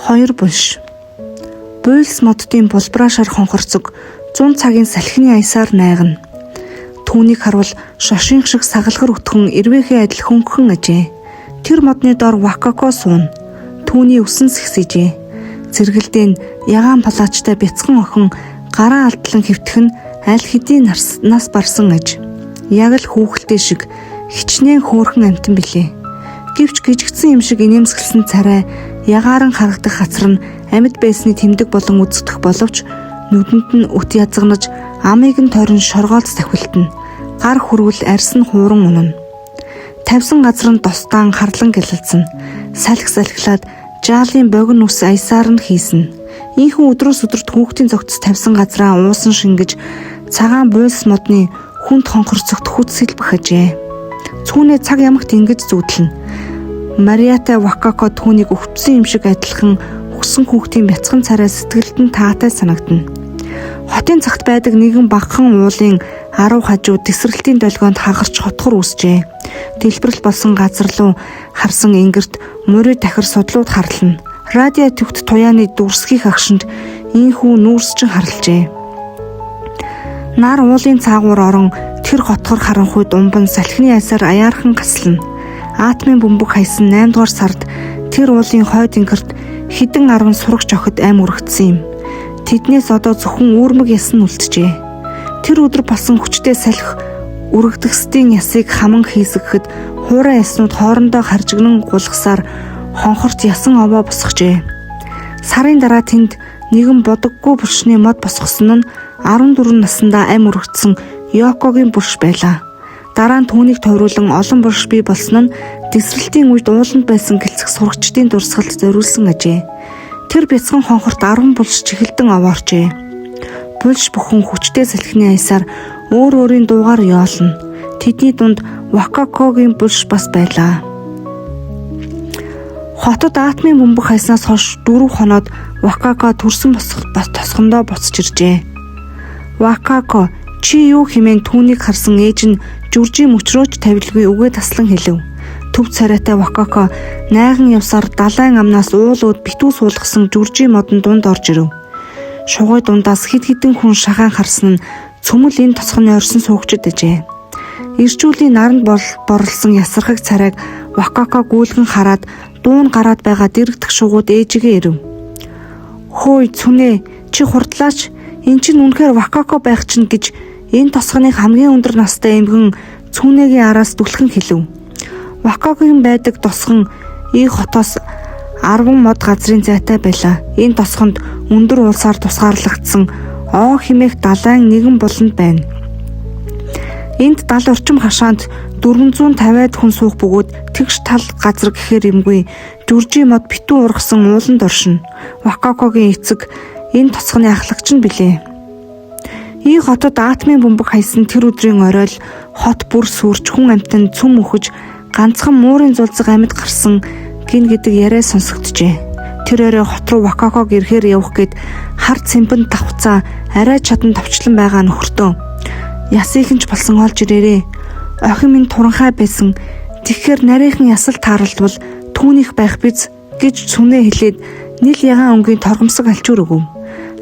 Хоёр булш. Буйлс моддын булбраа шар хонхорцог 100 цагийн салхины аясаар найгана. Түүнийг харвал шошин шиг сагалгар өтгөн эрвээхэй адил хөнгөн ажээ. Тэр модны дор Вакако сууна. Түүний үсэн сэгсээжээ. Цэргэлдээ нь ягаан палаачтай бяцхан охин гараа алдлан хэвтэх нь аль хэдийн нас барсан аж. Яг л хүүхэлдэй шиг хичнээн хөөрхөн амтан билээ. Гэвч гжигдсэн юм шиг инээмсэглэсэн царай ягааран харагдах хацар нь амьд байсны тэмдэг болон үзэгдэх боловч нүдэнд нь өт язганаж амыг нь тойрон шоргоолц тахилтна. Гар хүрвэл арьс нь хууран унана. Тавьсан газар нь тусдаан харлан гялалзана. Салхи салхилаад жаалын богино ус аясаар нь хийснэ. Ийхүү өдрөөс өдөрт хүүхдийн зөгц тавьсан газраа уусан шингэж цагаан буйлс модны хүнд хонхорцогт хүч сэлбэх ажээ. Цүүнээ цаг ямагт ингэж зүүдлэнэ. Мариатай Вакако түүнийг өвчсөн юм шиг адилхан өгсөн хүүхдийн бяцхан царай сэтгэлд нь таатай санагдана. Хотын цагт байдаг нэгэн багахан уулын арав хажуу тэсрэлтийн долгионд хагарч хотхор үүсжээ. Дэлбэрэл болсон газар руу харсан ингэрт мурий тахир судлууд харлана. Радио төвт туяаны дүрсгийх агшинд ийхүү нүүрсчин харлажээ. Нар уулын цаагуур орон тэр хотхор харанхуйд умбан салхины аясаар аяархан гаслана. Атомын бөмбөг хайсан 8 дугаар сард тэр уулын хойд ингэрт хэдэн арван сурагч охид ам өргөдсөн юм. Тэднээс одоо зөвхөн үүрмэг яс нь үлджээ. Тэр өдөр болсон хүчтэй салхи үргэдэгсдийн ясыг хаман хийсгэхэд хуурай яснууд хоорондоо харжигнан гулгасаар хонхорт ясан овоо босгожээ. Сарын дараа тэнд нэгэн бодоггүй булшны мод босгосон нь 14 наснда ам өргөдсөн Йокогийн булш байлаа. Дараа нь түүнийг тойруулан олон булш бий болсон нь тэсрэлтийн үед ууланд байсан гэлцэх сурагчдын дурсгалд зориулсан ажээ. Тэр бяцхан хонхорт 10 булш чихэлдэн овоорчээ. Булш бүхэн хүчтэй салхины аясаар өөр өөрийн дуугаар ёолно. Тэдний дунд Вакакогийн булш бас байлаа. Хотод атомын бөмбөг хайснаас хойш 4 хоноод Вакако төрсөн тосгондоо буцаж иржээ. Вакако чи юу хэмээн түүнийг харсан ээж нь жүржийн мөчрөөч тавилгүй үгээ таслан хэлэв. Төв царайтай Вакако найган явсаар далайн амнаас уулууд битүү суулгасан жүржийн модон дунд орж ирэв. Шугуй дундаас хэд хэдэн хүн шахаан харсан нь цөмөл энэ тосгоны орсон суугчид ажээ. Ирчүүлийн наранд борлсон ясархаг царайг Вакако гүйлгэн хараад дуун гараад байгаа дэрэгдэх шугууд ээжигээ ирэв. Хөөй цүнээ чи хурдлаач, эн чинь үнэхээр Вакако байх чинь гэж энэ тосгоны хамгийн өндөр настай эмгэн цүнээгийн араас түлхэн хэлэв. Вакакогийн байдаг тосгон ഈ хотоос 10 мод газрын зайтай байлаа. Энэ тосгонд өндөр уулсаар тусгаарлагдсан оо химээх далайн нэгэн буланд байна. Энд 70 орчим хашаанд 450-ад хүн суух бөгөөд тэгш тал газар гэхээр юмгүй жүржийн мод битүү ургасан ууланд оршино. Вакакогийн эцэг энэ тосгоны ахлагч нь билээ. Ий хотод атомын бөмбөг хайсан тэр өдрийн орой л хот бүр сүрч хүн амьтан цөм үхэж ганцхан муурын зулцэг амьд гарсан гин гэдэг яриа сонсогджээ. Тэр орой хот руу Вакаког ирэхээр явах гээд хар цэмбэнд давхцаа арай чадан товчлон байгаа нөхөртөө ясыг нь ч болсон олж ирээрээ. Охин минь туранхай байсан. Тэгэхээр нарийнхан ясал тааралдвал түүнийх байх биз гэж цүнээ хэлээд нил ягаан өнгийн торгомсог алчуур өгөв.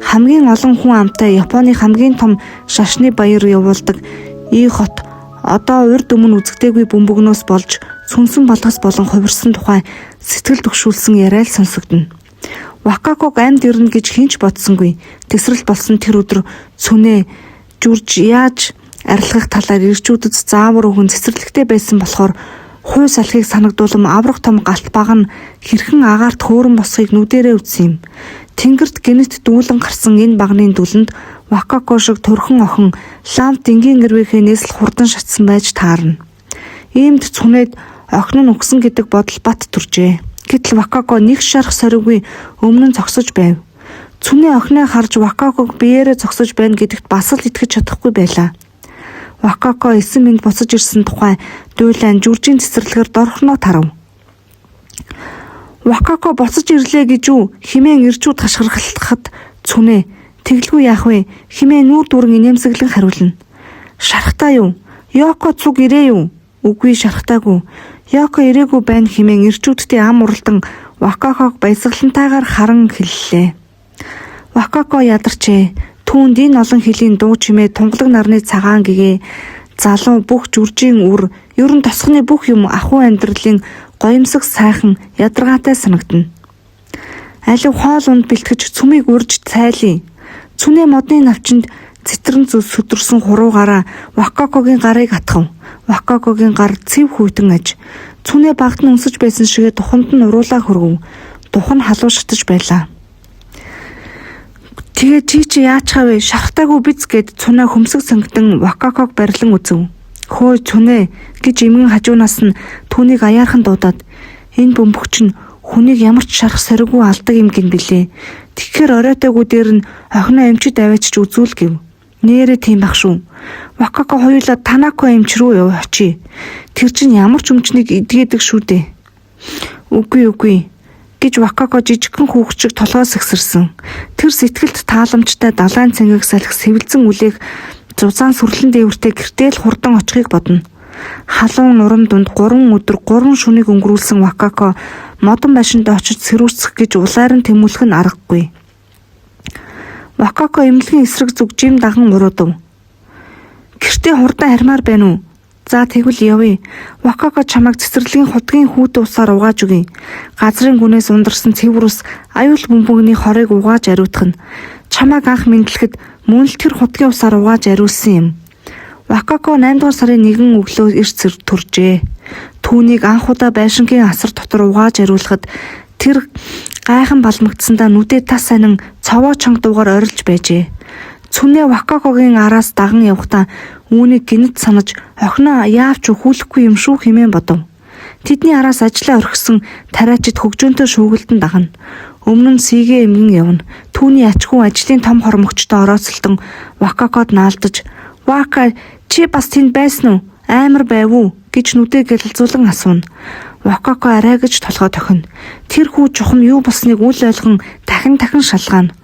Хамгийн олон хүн амтай Японы хамгийн том шашны баяр явуулдаг ий хот одоо урд өмнө үзэгдээгүй бөмбөгнөөс болж сүнсэн болгос болон хувирсан тухай сэтгэл түгшүүлсэн яриа л сонсогдоно. Вакаког амьд ирнэ гэж хэн ч бодсонгүй. Тэсрэл болсон тэр өдөр цүнээ жүрж яаж арилгах талаар ирчүүдэд заавар өгөн цэцэрлэгтэй байсан болохоор хуу салхийг санагдуулан аврах том галт баг нь хэрхэн агаарт хөөрөн босхийг нүдэрээ үзсэн юм. Тэнгэрт гинэт дүүлэн гарсан энэ багны дүлэнд Вакако шиг төрхөн охин ламп дэнгийн гэрвийнхэнээс л хурдан шатсан байж таарна. Иймд цүнээд охин нь үгсэн гэдэг бодол бат төржээ. Гэтэл Вакако нэг шарах сориггүй өмнө нь зогсож байв. Цүнээ охиноо харж Вакаког биеэрээ зогсож байна гэдэгт бас л итгэж чадахгүй байлаа. Вакако эсэн минь буцаж ирсэн тухай дуйлан жүржийн цэцэрлэгээр дорхноо тарав. Вакако буцаж ирлээ гэж үү химээн ирчүүд хашгирахад цүнээ тэглгүй яах вэ химээн нүүр дүүрэн инээмсэглэн хариулна. Шарахтаа юу? Йоко цуг ирээ юу? Үгүй шарахтаагүй. Йоко ирээгүй байна хэмээн эрчүүдтэй ам уралдан Вакаког баясгалантайгаар харан хэллээ. Вакако ядарчээ. Түүнд энэ олон хөлийн дуу чимээ тунгалаг нарны цагаан гэгээ залуу бүх жүржийн үр ер нь тосгоны бүх юм ахуй амьдралын гоёмсог сайхан ядаргаатай санагдана. Алив хоол унд бэлтгэж цүмийг урьж цайлъя. Цүнээ модны навчинд цэтрэн сүдэрсэн хуруугаараа Вакакогийн гарыг атгав. Вакакогийн гар цэв хүйтэн аж. Цүнээ багт нь үнсэж байсан шигээ духанд нь уруулаа хөргөв. Дух нь халуун шатаж байлаа. Тэгээ чи чи яачхаа вэ? Шархтаагүй биз гэд Цүнээ хөмсөг цангидан Вакаког барилан үзэв. Хөөе Цүнээ гэж эмгэн хажуунаас нь түүнийг аяархан дуудаад энэ бөмбөгч нь хүнийг ямар ч шарх сориггүй алдаг юм гин билээ. Тэгэхээр оройтойгүү дээр нь охиноо эмчид аваачиж үзүүл гэв. Нээрээ тийм байх шүү. Вакако хоёулаа Танако эмч рүү яв очие. Тэр чинь ямар ч өмчнийг эдгээдэг шүү дээ. Үгүй үгүй гэж Вакако жижигхэн хүүхэд шиг толгой сэгсэрсэн. Тэр сэтгэлд тааламжтай далайн цэнгэг салхи сэвэлзэн үлээх зузаан сүрлэн дээвэртэй гэртэл хурдан очихыг бодно. Халуун нурам дунд 3 өдөр 3 шөнийг өнгөрүүлсэн Вакако модон байшинд очиж сэрүүцэх гэж улайран тэмүүлэх нь аргагүй. Вакако эмнэлгийн эсрэг зүг жим даган уруудав. Гэртээ хурдан хармаар байна уу? За тэгвэл явъя. Вакако чамайг цэцэрлэгийн худгийн хүүтэн усаар угааж өгье. Газрын гүнээс ундарсан цэвэр ус аюул бөмбөгний хорыг угааж ариутгах нь. Чамайг анх мэдлэхэд мөн л тэр худгийн усаар угааж ариулсан юм. Вакако 8 дугаар сарын 1 өглөө эрт төржээ. Түүнийг анх удаа байшингийн асар дотор угааж ариулахад тэр гайхан балмагдсандаа нүдээ тас анин цовоо чанга дуугаар орилж байжээ. Цүнээ Вакакогийн араас даган явахдаа үүнийг гинэт санаж охиноо яавч өхүүлэхгүй юм шүү хэмээн бодов. Тэдний араас ажлаа орхисон тариачид хөгжөөнтэй шүүгэлдэн дагна. Өмнө нь сийгээ эмгэн явна. Түүний ачгүй ажлын том хормогчтой орооцолтон Вакакод наалдаж "Вака чи бас тэнд байсан уу? Амар байв уу?" гэж нүдээ гялалзуулан асууна. Вакако арай гэж толгой тохино. Тэр хүү чухам юу болсныг үл ойлгон дахин дахин шалгаана.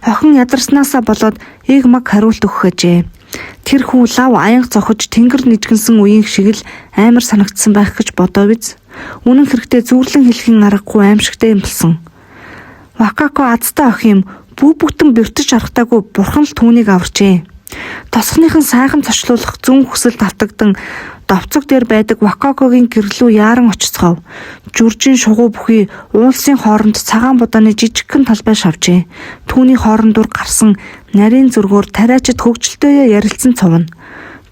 Охин ядарснаасаа болоод эг маг хариулт өгөх гэжээ. Тэр хүү лав аянга зохиж тэнгэр нижгэнсэн үеийн шиг л амар санагдсан байх гэж бодоо биз. Үнэн хэрэгтээ зүрлэн хэлхийн аргагүй аимшигтэй юм болсон. Вакако азтай охин юм бүү бүтэн бэртэж аргатаагүй бурхан л түүнийг аварчээ. Тосгоныхан сайхан зочлуулах зүүн хүсэлд автагдан довцог дээр байдаг Вакакогийн гэрлүү яаран очицгов. Жүржин шугуу бүхий уулсын хооронд цагаан будааны жижигхэн талбай шавжээ. Түүний хооронд дур гарсан нарийн зөргөөр тариачид хөгжилтөөе ярилцсан цувна.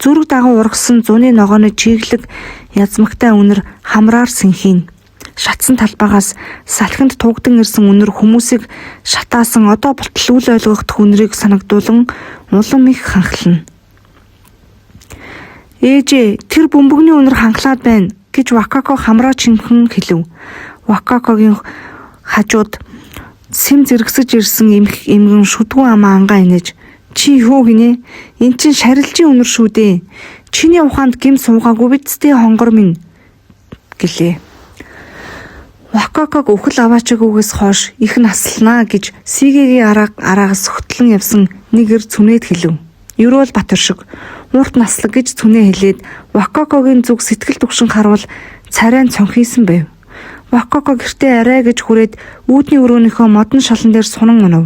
Зүрэг даган ургасан зуны ногооны чиглэг язмагтай үнэр хамраар сэнхийн. Шатсан талбайгаас салхинд тугдан ирсэн үнэр хүмүүсийг шатаасан одоо болтол үл ойлгох хүнрийг санагдуулан улам их ханхлана. Ээжээ тэр бөмбөгний үнэр ханхлаад байна гэж Вакако хамраа чимхэн хэлэв. Вакакогийн хажууд сэм зэрэгсэж ирсэн эмх эмгэн шүдгүү амаа ангаа инээж чи юу гинэ? Эн чин шарилжийн үнэр шүү дээ. Чиний ухаанд гим суугаагүй биз дээ хонгор минь гэлээ. Вакаког үхэл аваачаагүйгээс хойш их наслнаа гэж Сигэгийн араагаас хөтлөн явсан нэг эр цүнээд хэлв. Ерөөл Батөр шиг урт наслаг гэж цүнээ хэлээд Вакакогийн зүг сэтгэл түгшин харуул царайн цонхийсэн байв. Вакако гэртээ арай гэж хүрээд үүдний өрөөнийхөө модон шалан дээр сунан унав.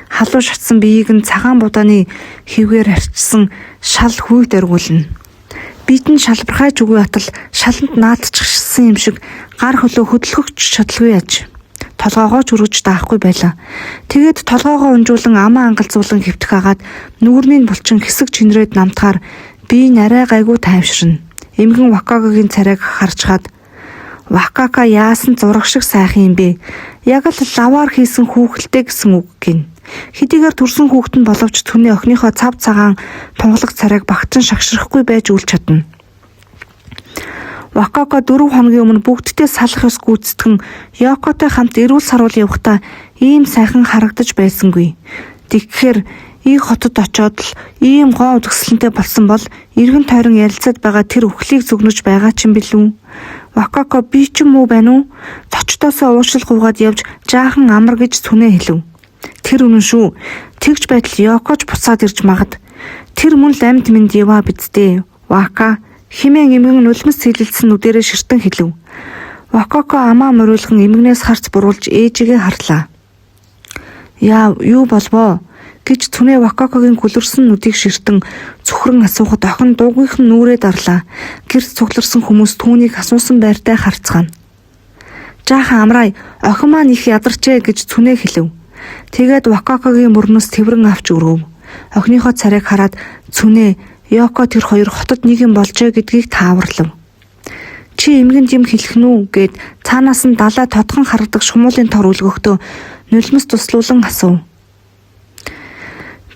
Халуун шатсан биеийг нь цагаан будааны хэвгээр арчсан шал хүйт оргуулна. Биед нь шалбархайч үгүй атал шаланд наадчихсан юм шиг гар хөлөө хөдөлгөхч чадалгүй аж. Толгоогоо ч өргөж даахгүй байлаа. Тэгээд толгоогоо унжуулан амаа ангалзуулан хэвтэх агаад нүүрний булчин хэсэг чинрээд намтахаар би нь арай гайгүй тайвширна. Эмгэн Вакакогийн царайг харж хаад Вакака яасан зураг шиг сайхан юм бэ? Яг л лаваар хийсэн хүүхэлтэй гэсэн үг гин. Хэдийгээр төрсөн хүүхэд нь боловч түүний охиныхоо цав цагаан тунгалаг царайг багтан шагшрахгүй байж үл чадна. Вакака 4 хоногийн өмнө бүгдтэй салах ёс гүйцэтгэн Йокотой хамт эрүүл саруул явахдаа ийм сайхан харагдаж байсангүй. Тэгэхээр ий хотод очоод л ийм гоо үзэсгэлэнтэй болсон бол эргэн тойрон ярилцаад байгаа тэр үхлийг зүгнэж байгаа ч юм билүү? Вакако би ч юм уу байна уу? Цочтоосоо уушил гуугаад явж жаахан амар гэж цүнээ хэлв. Тэр үнэн шүү. Тэгж байтал Йокоч буцаад ирж магад. Тэр мөн л амьд мэнд яваа биз дээ. Вака Химэн эмгэн нулимс сэлэлдсэн нүдэрээ ширтэн хэлэв. Вакако амаа мориулхан эмгэнээс харц буруулж ээжигээ харлаа. Яав, юу болвоо? Гэж Цүнэ Вакакогийн гүлэрсэн нүдийг ширтэн цөхрөн асуухад охин дуугүйх нь нүрээ дарлаа. Гэрт цугларсан хүмүүс түүнийг асуусан байртай харцгаана. Жаахан амраа, охин маань их ядарчээ гэж Цүнэ хэлэв. Тэгээд Вакакогийн мөрнөөс тэврэн авч өргөв. Охиныхоо царайг хараад Цүнэ, Йоко тэр хоёр хотод нэг юм болжээ гэдгийг тааварлав. Чи эмгэнд юм хэлэх нь үү гэд цаанаас нь далай тодхон харагдах шумуулын тор үлгөхдөө нулимс туслуулан асуув.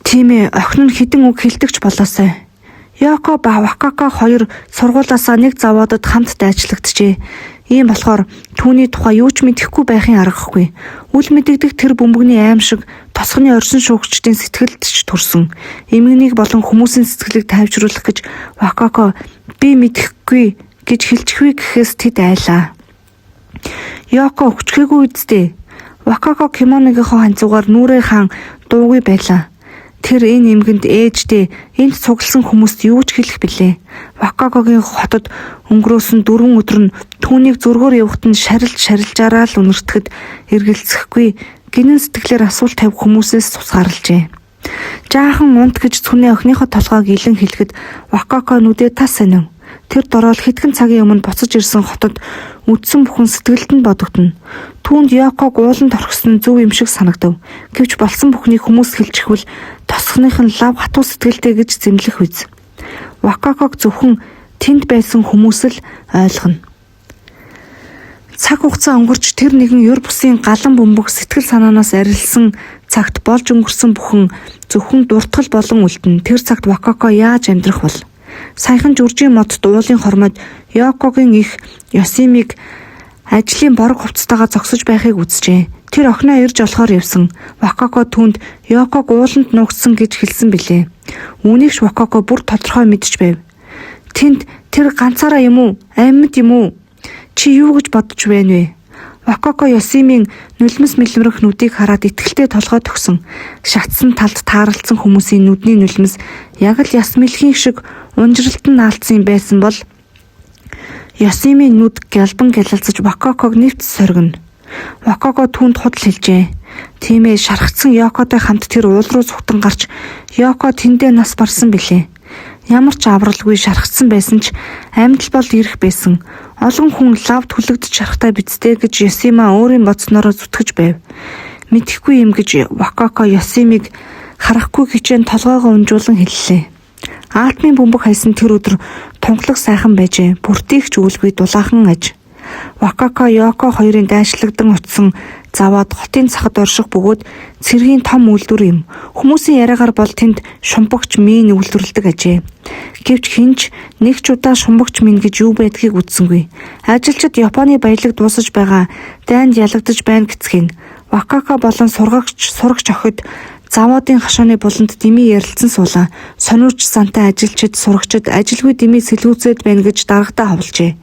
Тийм ээ, охин нь хэдэн үг хэлдэгч болоосай. Йоко ба Вакако хоёр сургуулаасаа нэг завоодод хамт дайчлагджээ. Ийм болохоор түүний тухай юу ч мэдэхгүй байхын аргагүй. Үл мэдэгдэх тэр бөмбөгний аимшиг тосгоны орсон шүүгчдийн сэтгэлд ч төрсөн. Эмгэнийг болон хүмүүсийн сэтгэлийг тайвшруулах гэж Вакако би мэдэхгүй гэж хэлчихвээ гэхээс тэд айлаа. Йоко өчгээгүй үсттэй. Вакако кимоногийнхоо ханцуугаар нүрээ хаан дуугүй байлаа. Тэр энэ эмгэнд ээждээ энд цугласан хүмүүст юу ч хэлэх билээ. Вакакогийн хотод өнгөрөөсөн 4 өдөр нь түүнийг зөргөөр явахад нь шарилж шарилжаараа л үнэртэхэд эргэлзэхгүй гинэн сэтгэлээр асуулт тавих хүмүүсээс тусгаарлажээ. Жаахан унт гэж Цүнэ охиныхоо толгойг илэн хэлэхэд Вакако нүдээ тас сонив. Тэр дороол хэдхэн цагийн өмнө буцаж ирсэн хотод үдсэн бүхэн сэтгэлд нь бодогдоно. Түүнд Йоког ууланд орхисон нь зөв юм шиг санагдав. Гэвч болсон бүхнийг хүмүүс хэлчихвэл тосгоных нь лав хатуу сэтгэлтэй гэж зэмлэх биз. Вакаког зөвхөн тэнд байсан хүмүүс л ойлгоно. Цаг хугацаа өнгөрч тэр нэгэн ер бусын галан бөмбөг сэтгэл санаанаас арилсан цагт болж өнгөрсөн бүхэн зөвхөн дуртгал болон үлдэнэ. Тэр цагт Вакако яаж амьдрах бол? Саяхан Журжийн модод уулын хормойд Йокогийн эх Ёсимиг ажлын борог хувцастайгаа зогсож байхыг үзжээ. Тэр охиноо ирж олохоор явсан. Вакако түүнд Йоког ууланд нуугдсан гэж хэлсэн билээ. Үүнийг ч Вакако бүр тодорхой мэдэж байв. Тэнд тэр ганцаараа юм уу? Амьд юм уу? Чи юу гэж бодож байна вэ? Вакако Ёсимийн нулимс мэлмэрэх нүдийг хараад итгэлтэй толгой төгсөн. Шатсан талд тааралдсан хүмүүсийн нүдний нулимс яг л яс мэлхийн шиг унжралт нь наалдсан юм байсан бол Ёсимийн нүд гялбан гялалзаж Вакаког нэвт соргино. Вакако түүнд худал хэлжээ. Тийм ээ, шархацсан Йокотой хамт тэр уул руу зүхтэн гарч Йоко тэндээ нас барсан билээ. Ямар ч авралгүй шархацсан байсан ч амьд л бол ирэх байсан. Олон хүн лав түлэгдэж шархтай биз дээ гэж Ёсима өөрийн бодсноороо зүтгэж байв. Мэдэхгүй юм гэж Вакако Ёсимыг харахгүй хичээн толгойгоо унжуулан хэллээ. Аалтмын бөмбөг хайсан тэр өдөр тунгалаг сайхан байжээ. Бүртийх ч үүлгүй дулаахан аж. Вакако Йоко хоёрын дайшлагдан утсан заваад хотын цахад орших бөгөөд цэргийн том үйлдвэр юм. Хүмүүсийн яриагаар бол тэнд шумбагч мин үйлдвэрлэдэг ажээ. Гэвч хэн ч нэг ч удаа шумбагч мин гэж юу байдгийг үзсэнгүй. Ажилчид Японы баялаг дуусаж байгаа дайнд ялагдаж байна гэцгийна. Вакако болон сурагч охид завоодын хашааны буланд дэмий ярилцсан суулаа. Сониуч зантай ажилчид сурагчид ажилгүй дэмий сэлгүүцээд байна гэж дарагтаа ховлжээ.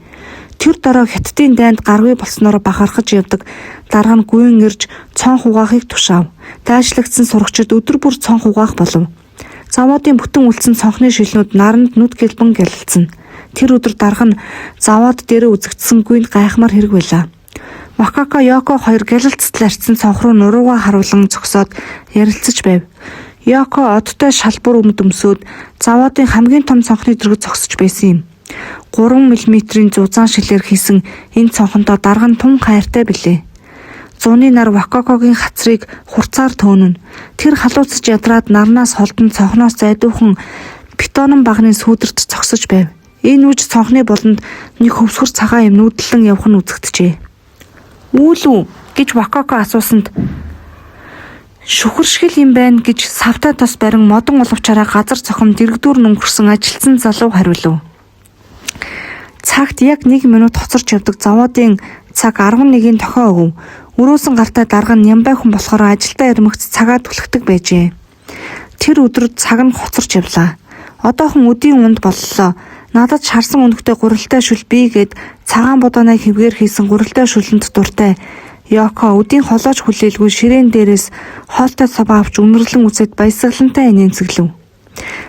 Тэр дорой хятадын дайнд гаргүй болсноор бахархаж явдаг дарга нь гүйн ирж цонх угаахыг тушаав. Дайшлагдсан сурагчид өдөр бүр цонх угаах болов. Завоодын бүтэн үлдсэн цонхны шилнүүд наранд нүд гэлбэн гялалцсан. Тэр өдөр дарга нь завод дээрээ үзэгдсэнгүй нь гайхмаар хэрэг байлаа. Вакако Йоко хоёр гялалцтал арчсан цонх руу нуруугаа харуулан зогсоод ярилцаж байв. Йоко одтой шалбар өмд өмсөөд завоодын хамгийн том цонхны дэргэд зогсож байсан юм. 3 мм-ийн зузаан шилээр хийсэн энэ цонхондоо дарга нь тун хайртай билээ. Зуны нар Вакакогийн хацрыг хурцаар төөнө. Тэр халууцаж ядраад нарнаас холдон цонхноос зайдуухан бетонон багны сүүдэрт зогсож байв. Энэ үеж цонхны буланд нэг хөвсгөр цагаан юм нүүдлэн явах нь үзэгджээ. Үүл үү гэж Вакако асуусанд шүхэр шиг юм байна гэж савтай тос барин модон улвчаараа газар цохом дэргэдүүр нь өнгөрсөн ажилтсан залуу хариулв. Цагт яг 1 минут хоцорч явдаг завоодын цаг 11-ийн дохио өгөв. Өрөөсөн гартай дарга нь нямбай хүн болохоор ажилдаа ирмэгц цагаа түлхдэг байжээ. Тэр өдөр цаг нь хоцорч явлаа. Одоохон өдийн унд боллоо. Надад шарсан өнөгтэй гурилтай шүл бий гэд цагаан будаанаа хэвгээр хийсэн гурилтай шүлэнд дуртай. Йоко өдийн холооч хүлээлгүй ширээн дээрээс хоолтой сав авч үнэрлэн үзээд баясгалантай инээмсэглэв.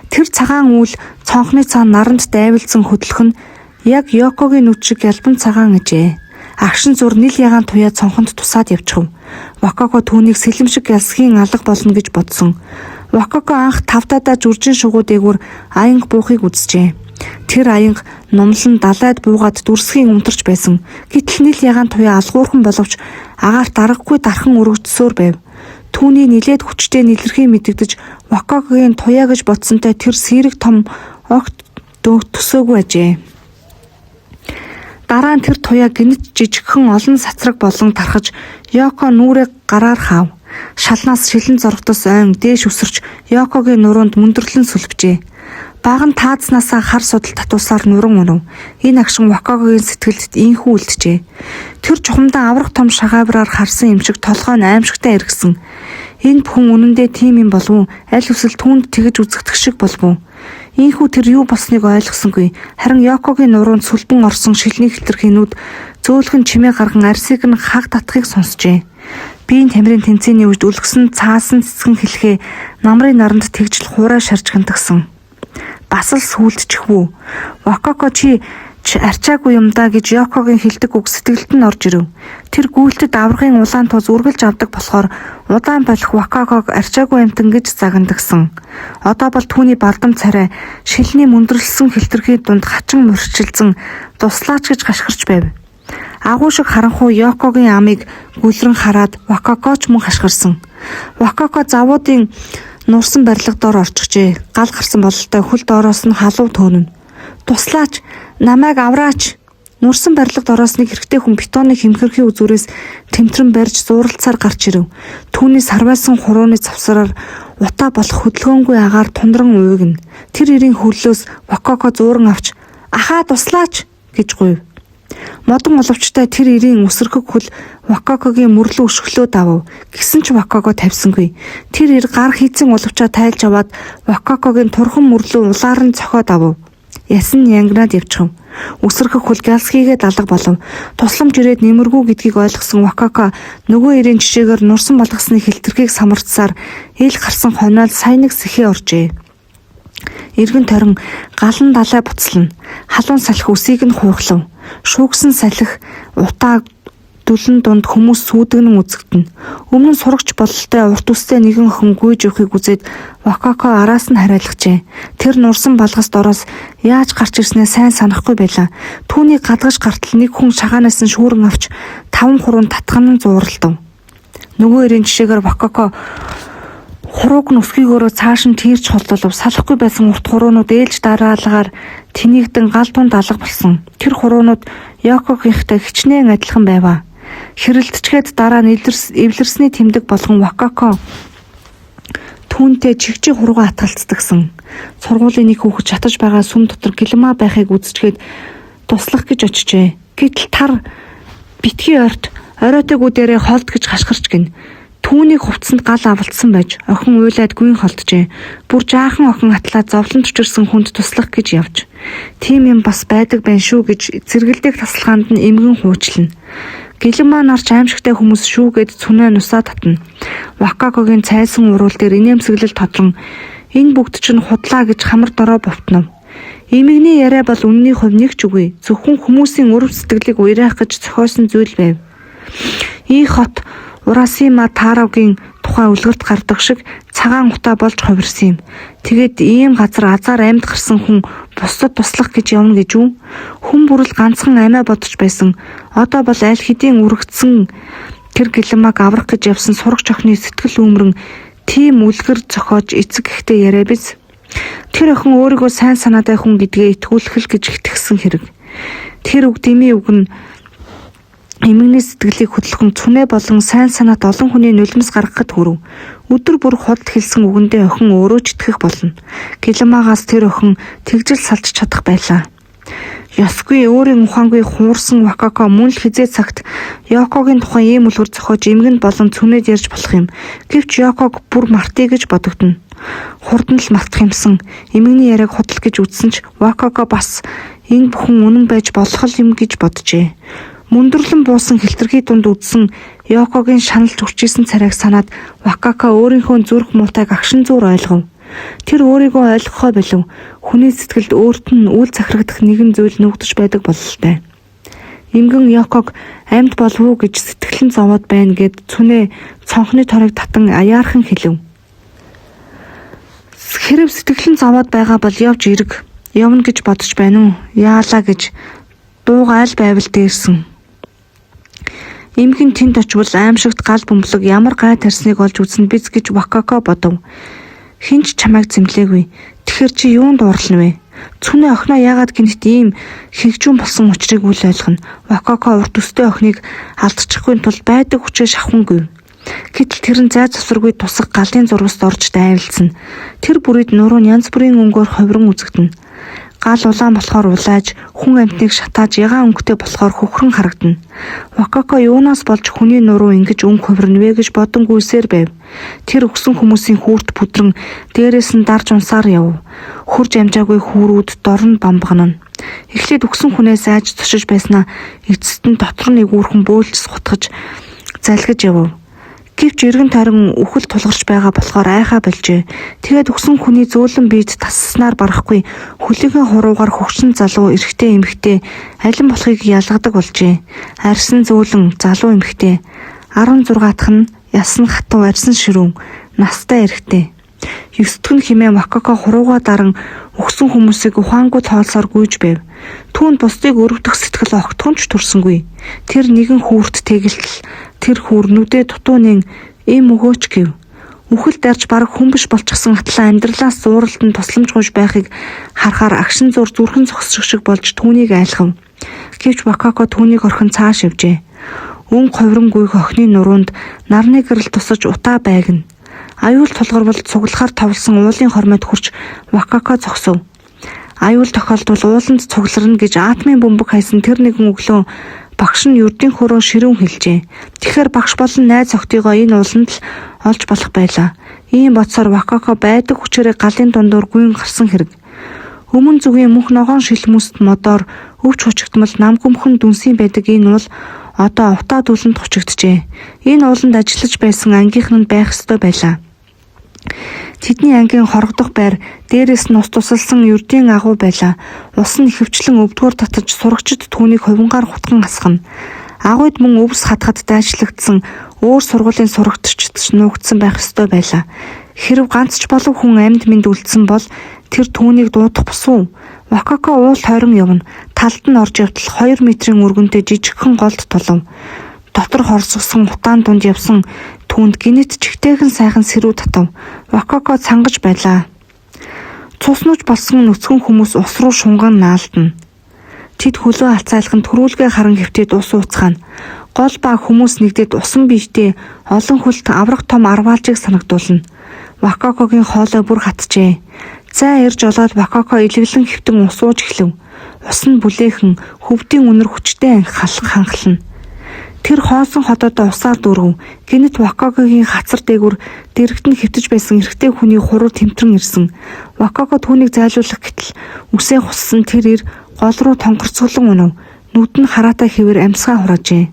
Тэр цагаан үйл цонхны цаана наранд дайвалзан хөдлөх нь яг Йокогийн нүд шиг ялбан цагаан ажээ. Агшин зур нил ягаан туяа цонхонд тусаад явчихав. Вакако түүнийг сэлэм шиг ялсгийн алга болно гэж бодсон. Вакако анх тавдаадаа зүржин шугуу дээгүүр аянга буухыг үзжээ. Тэр аянга нумлан далайд буугаад дүрсгийн өмтөрч байсан. Гэтэл нил ягаан туяа алгуурхан боловч агаарт аргагүй дархан өргөжсөөр байв. Түүний нилээд хүчтэй нэлэрхий мэдэгдэж Вакакогийн туяа гэж бодсонтой тэр сэрэг том огт төсөөгүй ажээ. Дараа нь тэр туяа гэнэт жижигхэн олон сацраг болон тархаж Йоко нүрээ гараар хаав. Шалнаас шилэн зоргодос ойн дээш өсөрч Йокогийн нуруунд мөндөрлөн сүлбжээ. Баг нь таазнаасаа хар судал татуулсаар нуран унав. Энэ агшин Вакагогийн сэтгэлд инхүү үлджээ. Тэр чухамдаа аврах том шагаавраар харсан юм шиг толгой нь аимшигтай эргэсэн. Энэ бүхэн үнэндээ тийм юм болов уу? Аль хүсэл түүнд тэгж үзэгдэх шиг болов уу? Ийхүү тэр юу болсныг ойлгосонгүй. Харин Йокогийн нуруунд сүлбэн орсон шилний хэтэрхийнүүд зөөлхөн чимээ гарган арсыг нь хаг татахыг сонсжээ. Биеийн тамирын тэнцээний үед өлгсөн цаасан цэцгэн хэлхээ намрын наранд тэгжил хуурай шарж хантагсан. Бас л сүулдчихвүү. Вакако чи арчаагүй юм да гэж Йокогийн хэлдэг үг сэтгэлд нь орж ирэв. Тэр гүйлтэд аваргын улаан туз үргэлж авдаг болохоор удаан болох Вакаког арчаагүй амтан гэж загнадагсан. Одоо бол түүний бардам царай шилний мөндөрлсөн хилтерхий дунд хачин мөрчилзэн туслаач гэж хашгирч байв. Агуу шиг харанхуй Йокогийн амыг гүлрэн хараад Вакако ч мөн хашгирсан. Вакако завуудын нурсан барилга дор орчихжээ. Гал гарсан бололтой хөл доороос нь халуун төөнө. Туслаач, намайг авраач. Нурсан барилга дороос нэг эрэгтэй хүн бетоны хэмхэрхий үзүүрээс тэмтрэн барьж зууралцаар гарч ирэв. Түүний сарвайсан хурууны завсраар утаа болох хөдөлгөөнгүй агаар тундран уйгна. Тэр эрийн хөллөөс Вакако зууран авч "Ахаа туслаач" гэж гуйв. Модон оловчтой тэр эрийн үсэрхэг хөл Вакакогийн мөрлөө өшөглөө давав. Гэсэн ч Вакако тавьсангүй. Тэр эр гар хийцэн улвчаа тайлж аваад Вакакогийн турхан мөрлөө улаар нь цохиод давав. Ясан нь янгинаад явчихав. Үсэрхэх хөл Галсхийгээд алга болов. Тусламж ирээд нэмэргүй гэдгийг ойлгосон Вакако нөгөө эрийн жишээгээр нурсан болгосны хилтерхийг самарцсаар ил гарсан хоноол сайн нэг сэхээ оржээ. Эргэн тойрон галан далай буцална. Халуун салхи үсийг нь хуурхлав. Шүүгсэн салхи утаа дүлэн дунд хүмүүс сүүдэгнэн үзэгдэнэ. Өмнө нь сурагч бололтой урт үстэй нэгэн охин гүйж явахыг үзээд Вакако араас нь харайлгажээ. Тэр нурсан балгас дороос яаж гарч ирснээ сайн санахгүй байлаа. Түүнийг гадгаж гартал нэг хүн шагаанаас нь шүүрэн авч 5 хуруун татхан нь зууралдав. Нөгөө эрийн жишээгээр Вакако хурууг нь өсгийгөөрөө цааш нь тийрч холдолов. Салахгүй байсан урт хуруунууд ээлж дараалгаар тэнийгдэн гал дунд алга болсон. Тэр хуруунууд Йокогийнхтай хичнээн адилхан байваа. Хэрэлдчихэд дараа нь эвлэрсний тэмдэг болгон Вакако түүнтэй чигчийн хуруугаа атгалцдагсан. Сургуулийн нэг хүүхэд шатаж байгаа сүм дотор гэлмаа байхыг үзчихэд туслах гэж очжээ. Гэтэл тар битгий ойрт оройтойгүү дээрээ холд гэж хашгирч гин. Түүнийг хувцсанд гал авалтсан байж охин уйлаад гүйн холджээ. Бүр жаахан охин атлаа зовлон төчөрсөн хүнд туслах гэж явж. Тийм юм бас байдаг байна шүү гэж цэргэлдэх тасалгаанд нь эмгэн хуучлана. Гэлэнмаа нарч аимшигтай хүмүүс шүү гэд цүнээ нусаа татна. Вакакогийн цайсан уруул дээр инээмсэглэл тодлон энэ бүгд чинь худлаа гэж хамар дорой бовтнов. Эмэгний яриа бол үнний хувь нэг ч үгүй. Зөвхөн хүмүүсийн өрөв сэтгэлийг уяраах гэж зохиосон зүйл байв. Ийх хот Урасима Таравгийн тухай үлгэрт гардаг шиг цагаан утаа болж хувирсан юм. Тэгээд ийм газар азар амьд гарсан хүн бусдад туслах гэж явна гэж үү? Хүн бүрэл ганцхан амиа бодож байсан. Одоо бол аль хэдийн үргэцсэн тэр гэлэмаг аврах гэж явсан сурагч охины сэтгэл үүмрэн тийм үлгэр зохиож эцэг ихтэй яриа биз. Тэр охин өөрийгөө сайн санаатай хүн гэдгээ итгүүлэх л гэж итгэсэн хэрэг. Тэр үг дэмий үг нь эмэгний сэтгэлийг хөдөлгөн цүнэ болон сайн санаат олон хүний нулимс гаргахад хүрв. Өдөр бүр худал хэлсэн үгэндээ охин өөрөө ч итгэх болно. Гэлэмагаас тэр охин тэгжил салж чадах байлаа. Ёсгүй өөрийн ухаангүй хуурсан Вакако мөн л хизээ цагт Йокогийн тухай ийм үлгэр зохиож эмгэнд болон цүнээд ярьж болох юм. Гэвч Йоког бүр мартъя гэж бодогдоно. Хурдан л мартах юмсан. Эмгэний яриаг худал гэж үзсэн ч Вакако бас энэ бүхэн үнэн байж болох юм гэж боджээ. Мөндөрлөн буусан хилтерхий дунд үдсэн Йокогийн шаналж үрчээсэн царайг санаад Вакака өөрийнхөө зүрх муутайг агшин зуур ойлгов. Тэр өөрийгөө ойлгохоо болив. Хүний сэтгэлд өөрт нь үл захирагдах нэгэн зүйл нуугдаж байдаг бололтой. Эмгэн Ёког амьд болов уу гэж сэтгэлэн зовоод байна гэд Цүнэ цонхны торыг татан аяархан хэлэв. Хэрэв сэтгэлэн зовоод байгаа бол явж эрг. Явна гэж бодож байна уу? Яалаа гэж дууга аль байвал дээрсэн. Эмгэн тэнд очивол аймшигт гал бөмбөлөг ямар гай тарьсныг олж үзнэ биз гэж Вакако бодов. Хэн ч чамайг зэмлээгүй. Тэгэхээр чи юунд уурлана вэ? Цүнэ охиноо яагаад гэнэт ийм хэгжүүн болсон учрыг үл ойлгоно. Вакако урт өстэй охиныг алдчихгүй тул байдаг хүчээ шавхан гэв. Гэтэл тэр нь зай завсаргүй тусах галын зурваст орж дайвалцна. Тэр бүрид нуруу нь янз бүрийн өнгөөр хувиран үзэгдэнэ. Гал улаан болохоор улааж, хүн амьтныг шатааж ягаан өнгөтэй болохоор хөхрөн харагдана. Вакако юунаас болж хүний нуруу ингэж өнгө хувирна вэ гэж бодон гүйсээр байв. Тэр өгсөн хүмүүсийн хүүрт бүдрэн дээрээс нь дарж унсаар яв. Хурж амжаагүй хүүрүүд дорн бамбагнана. Эхлээд өгсөн хүнээс айж цочиж байснаа эцэст нь дотор нь эгүүрхэн бөөлжс гутгаж залгиж явв. Гэвч эргэн тойрон үхэл тулгарч байгаа болохоор айхаа болжээ. Тэгээд өгсөн хүний зөөлөн биед тассанаар барахгүй хөлийнхөө хуруугаар хөгшин залуу эрэгтэй эмэгтэй алин болохыг ялгадаг болжээ. Арьсан зөөлөн залуу эмэгтэй 16 дахь нь ясан хатуу арьсан ширүүн настай эрэгтэй. 9 дэх нь хэмээн Вакако хуруугаа даран өгсөн хүмүүсийг ухаангүй тоолсоор гүйж байв. Түүнд бусдыг өрөвдөх сэтгэл огтхон ч төрсөнгүй. Тэр нэгэн хүүрт тэгэлтэл тэр хүүр нүдээ дутуунын эм өгөөч гэв. Үхэл дарж бараг хүн биш болчихсон атлаа амьдралаас зууралдан тусламж гуйж байхыг харахаар агшин зур зүрхэн зогсчих шиг болж түүнийг айлгав. Гэвч Вакако түүнийг орхин цааш явжээ. Өн хувиран гүйх охины нуруунд нарны гэрэл тусаж утаа байгна. Аюул тулгарвал цуглахаар товлсон уулын хормойд хүрч Вакако зогсов. Аюул тохиолдвол ууланд цугларна гэж атомын бөмбөг хайсан тэр нэгэн өглөө багш нь ердийн хөрөө ширүүн хэлжээ. Тэгэхээр багш болон найз охидыгоо энэ ууланд л олж болох байлаа. Ийм бодсоор Вакако байдаг хүчээрээ галын дундуур гүйн гарсан хэрэг. Өмнө зүгийн мөнх ногоон шилмүст модоор өвч хучигдмал нам гүмхэн дүнсийн байдаг энэ уул одоо утаа дүлэнд хучигджээ. Энэ ууланд ажиллаж байсан ангийнх нь байх ёстой байлаа. Тэдний ангийн хорогдох байр дээрээс нь ус тусалсан ердийн агуу байлаа. Ус нь ихэвчлэн өвдгөөр татаж сурагчид түүнийг хувингаар хутган асгана. Агуйд мөн өвс хатахад дайчлагдсан өөр сургуулийн сурагчид ч нуугдсан байх ёстой байлаа. Хэрэв ганц ч болов хүн амьд мэнд үлдсэн бол тэр түүнийг дуудах босуу. Вакако уул тойрон явна. Талд нь орж явтал 2 метрийн өргөнтэй жижигхэн голд тулав. Дотор хорсгосон утаан дунд явсан түүнд гэнэт чигтээхэн сайхан сэрүү татав. Вакако цангаж байлаа. Цуснууч болсон нүцгэн хүмүүс ус руу шунган наалдана. Тэд хөлөө алцайлхан төрүүлгээ харан хэвтээд ус ууцгаана. Гол ба хүмүүс нэгдээд усан биетэй олон хөлт аврах том арваалжийг санагдуулна. Вакакогийн хоолой бүр хатжээ. Зай ирж олоод Вакако илэглэн хэвтэн ус ууж эхлэв. Ус нь бүлээхэн хөвдийн үнэр хүчтэй ханхлана. Тэр хоосон ходоодоо усаар дүүргэв. Гэнэт Вакакогийн хацар дээгүүр дэрэгт нь хэвтэж байсан эрэгтэй хүний хуруу тэмтрэн ирсэн. Вакако түүнийг зайлуулах гэтэл үсээ хуссан тэр эр гол руу тонгорцголон унав. Нүд нь хараатай хэвээр амьсгаа хураажээ.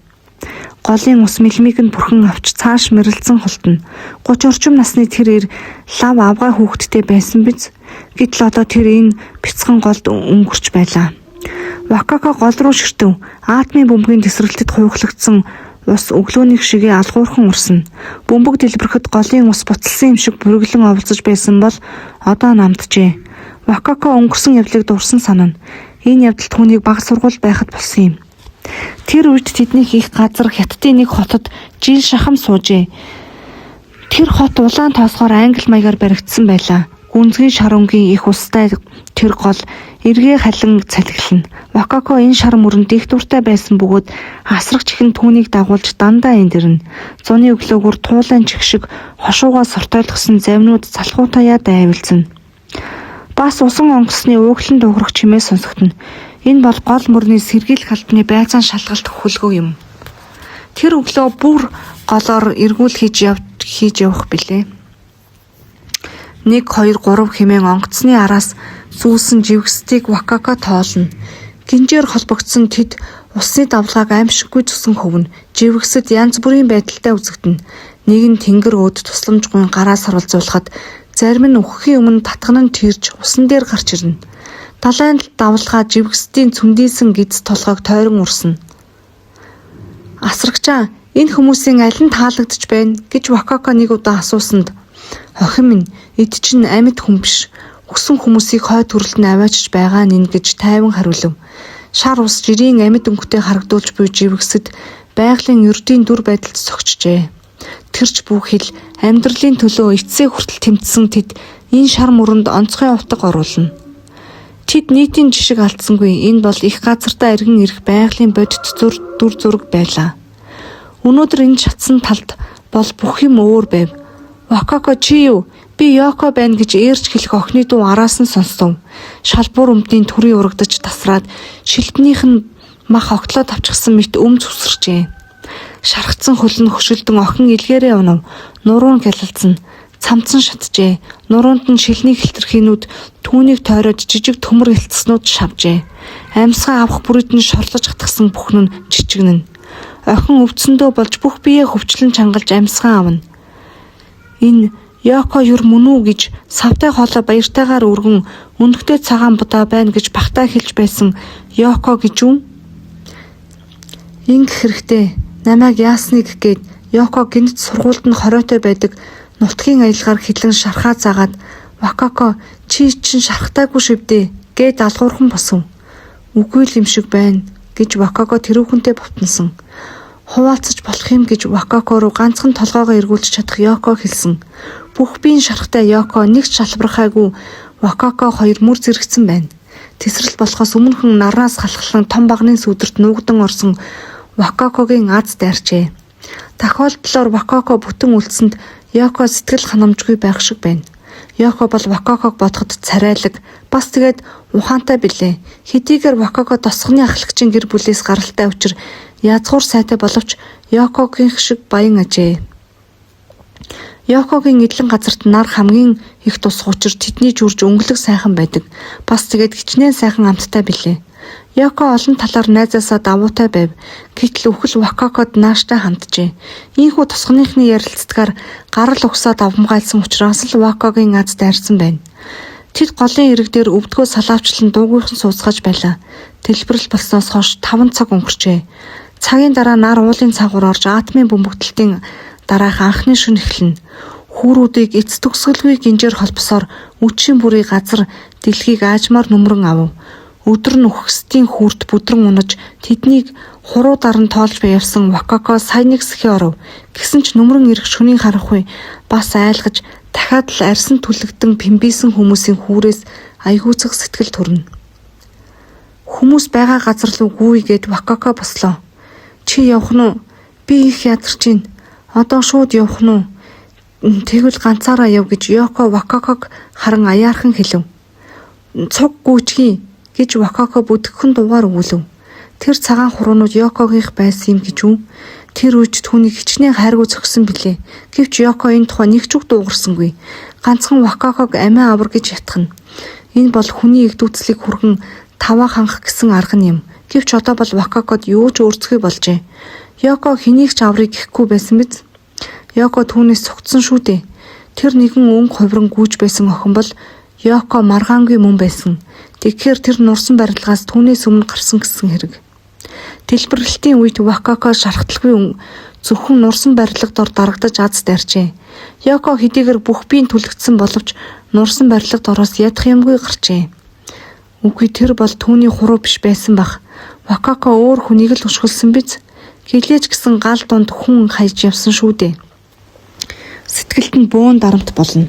Голын ус мэлмийг нь бүрхэн авч цааш мэрэлцэн холдоно. 30 орчим насны тэр эр лав авгай хүүхэдтэй байсан биз. Гэтэл одоо тэр энэ бяцхан голд өнгөрч байлаа. Вакако гол руу ширтэв. Атомын бөмбөгийн тэсрэлтэд хуйхлагдсан ус өглөөнийх шигээ алгуурхан урсна. Бөмбөг дэлбэрэхэд голын ус буцалсан юм шиг бүргэлэн оволцож байсан бол одоо намджээ. Вакако өнгөрсөн явдлыг дурсан санана. Энэ явдал түүнийг бага сургууль байхад болсон юм. Тэр үед тэдний хийх газар Хятадын нэг хотод жил шахам суужээ. Тэр хот улаан тоосгоор англи маягаар баригдсан байлаа. Гүнзгий шар өнгийн их устай тэр гол эргээ халин цалхилна. Вакако энэ шар мөрөнд их дуртай байсан бөгөөд асрагч ихэн түүнийг дагуулж дандаа энд ирнэ. Зуны өглөөгөр туулайн чих шиг хошуугаа сортойлгосон завнууд залхуутаяа дайвалзна. Бас усан онгоцны ууглан дуугарах чимээ сонсогдоно. Энэ бол гол мөрний сэргийлэх албаны байцаан шалгалт хөлгөө юм. Тэр өглөө бүр голоор эргүүл хийж явах билээ. 1 2 3 хэмээн онгоцны араас зүүсэн живгэсдийг Вакако тоолно. Гинжээр холбогдсон тэд усны давлгааг аимшиггүй зүсэн хөвнө. Живгэсэд янз бүрийн байдалтай үзэгдэнэ. Нэг нь тэнгэр өөд тусламжгүй гараа сарвалзуулахад Зарим нь үхэхийн өмнө татган нь тэрж усан дээр гарч ирнэ. Далайн давлгаа живгэсдийн цүндийсэн гэдэс толгойг тойрон урсна. Асрагчаа, энэ хүмүүсийн аль нь таалагдж байна гэж Вакако нэг удаа асуусанд, охин минь, эд чинь амьд хүн биш. Үхсэн хүмүүсийг хой төрөлд нь аваачиж байгаа нин гэж тайван хариулав. Шар ус жирийн амьд өнгөтэй харагдуулж буй живгэсэд байгалийн ердийн дүр байдалд согчжээ. Тэрч бүх хэл амьдралын төлөө эцсээ хүртэл тэмцсэн тэд энэ шар мөрөнд онцгой утга оруулна. Тэд нийтийн жишг алдсангүй. Энэ бол их газартаа эргэн ирэх байгалийн бодит дүр зураг байлаа. Өнөөдөр энэ шатсан талд бол бүх юм өөр байв. Вакако, чи юу? Би Йоко байна гэж ээрч хэлэх охины дуу араас нь сонсдов. Шалбуур өмдний төрийн урагдаж тасраад шилбнийх нь мах огтлоо тавчсан мэт өмд сүсэрчээ. Шархацсан хөл нь хөшөлдөн охин илгээрээ унав. Нуруу нь гялалзсан. Цамцсан шатжээ. Нуруунд нь шилний хилтерхийнүүд түүнийг тойроод жижиг төмөр элтснүүд шавжээ. Амьсгаа авах бүрид нь шорлож хатгсан бүхэн нь чичигнэн. Охин өвдсөндөө болж бүх биеэ хөвчлөн чангалж амьсгаа авна. Энэ Йоко юр мөн үү гэж савтай хоолой баяртайгаар өргөн өнөгтэй цагаан будаа байна гэж багтаа хэлж байсан Йоко гэж үү? Ингэх хэрэгтэй. Намайг яасныг гээд Йоко гинт сургуульд нь хориотой байдаг нутгийн аялгаар хилэн шархаа заагаад Вакако, чи чинь шархтаагүй шивдээ гээд алгуурхан босов. Үгүй л юм шиг байна гэж Вакако тэрүүхэнтэй бовтонсон. Хуваалцаж болох юм гэж Вакако руу ганцхан толгоогоо эргүүлж чадах Йоко хэлсэн. Бүх биеийн шархтай Йоко нэг ч шалбархайгүй Вакако хоёр мөр зэрэгцэн байна. Тэсрэл болохоос өмнөхөн нарнаас халахлан том багны сүдэрт нуугдан орсон Вакакогийн аз дайрчээ. Тохиолдлоор Вакако бүтэн үлдсэнд Йоко сэтгэл ханамжгүй байх шиг байна. Йоко бол Вакаког бодоход царайлаг, бас тэгээд ухаантай билээ. Хэдийгээр Вакако тосгоны ахлагчийн гэр бүлээс гаралтай учир язгуур сайтай боловч Йокогийнх шиг баян ажээ. Йокогийн эдлэн газарт нар хамгийн их тусах учир тэдний зүрж өнгөлөг сайхан байдаг. Бас тэгээд хичнээн сайхан амттай билээ. Йоко олон талаар найзаасаа давуутай байв. Гэтэл үхэл Вакакод нааштай ханджээ. Ийхүү тосгоныхны ярилцдгаар гарал угсаа давамгайлсан учраас л Вакагийн аз дайрсан байна. Тэд голын ирэг дээр өвдгөө салаавчлан дуугүйхан сууцгааж байлаа. Дэлбэрэл болсноос хойш 5 цаг өнгөрчээ. Цагийн дараа нар уулын цаагуур орж атомын бөмбөгдөлтийн дараах анхны шөнө эхэлнэ. Хүүрүүдийг эц төгсгөлгүй гинжээр холбосоор үдшийн бүрийн газар дэлхийг аажмаар нүмерэн авав. Өдөр нь үхсдийн хүүрт бүдрэн унаж тэднийг хуруу даран тоолж явсан Вакако сая нэг сэхээ оров. Гэсэн ч нүмерэн ирэх шөнийн харанхуй бас айлгаж дахиад л арьсан түлэгдэн пимбисэн хүмүүсийн хүүрээс аяхүүцэх сэтгэл төрнө. Хүмүүс байгаа газар руу гүйгээд Вакако бослоо. Чи явах нь уу? Би их ядарч байна. Одоо шууд явах нь уу? Тэгвэл ганцаараа яв гэж Йоко Вакаког харан аяархан хэлв. Цуг гүйчхий гэж Вакако бүдгхэн дуугаар өгүүлв. Тэр цагаан хуруунууд Йокогийнх байсан юм гэж үү? Тэр үед түүнийг хичнээн хайргүй зөксөн билээ. Гэвч Йоко энэ тухай нэг ч үг дуугарсангүй. Ганцхан Вакаког амиа авар гэж ятгана. Энэ бол хүний эгдүүцлийг хүргэн таваа хангах гэсэн арга юм. Гэвч одоо бол Вакакод юу ч өөрцгий болжээ. Йоко хэнийг ч аврыг гэхгүй байсан биз? Йоко түүнээс цугтсан шүү дээ. Тэр нэгэн өнгө хувиран гүйж байсан охин бол Йоко маргаангүй мөн байсан. Тэгэхээр тэр нурсан барилгаас түүнээс өмнө гарсан гэсэн хэрэг. Дэлбэрэлтийн үед Вакако шархталгүй зөвхөн нурсан барилга дор дарагдаж аз дайрчээ. Йоко хэдийгээр бүх биеийн түлэгдсэн боловч нурсан барилга дороос ядах юмгүй гарчээ. Үгүй, тэр бол түүний хуруу биш байсан бах. Вакако өөр хүнийг л өшгөлсөн биз? Гэлээч гэсэн гал дунд хүн хайж явсан шүү дээ. Сэтгэлд нь бөөн дарамт болно.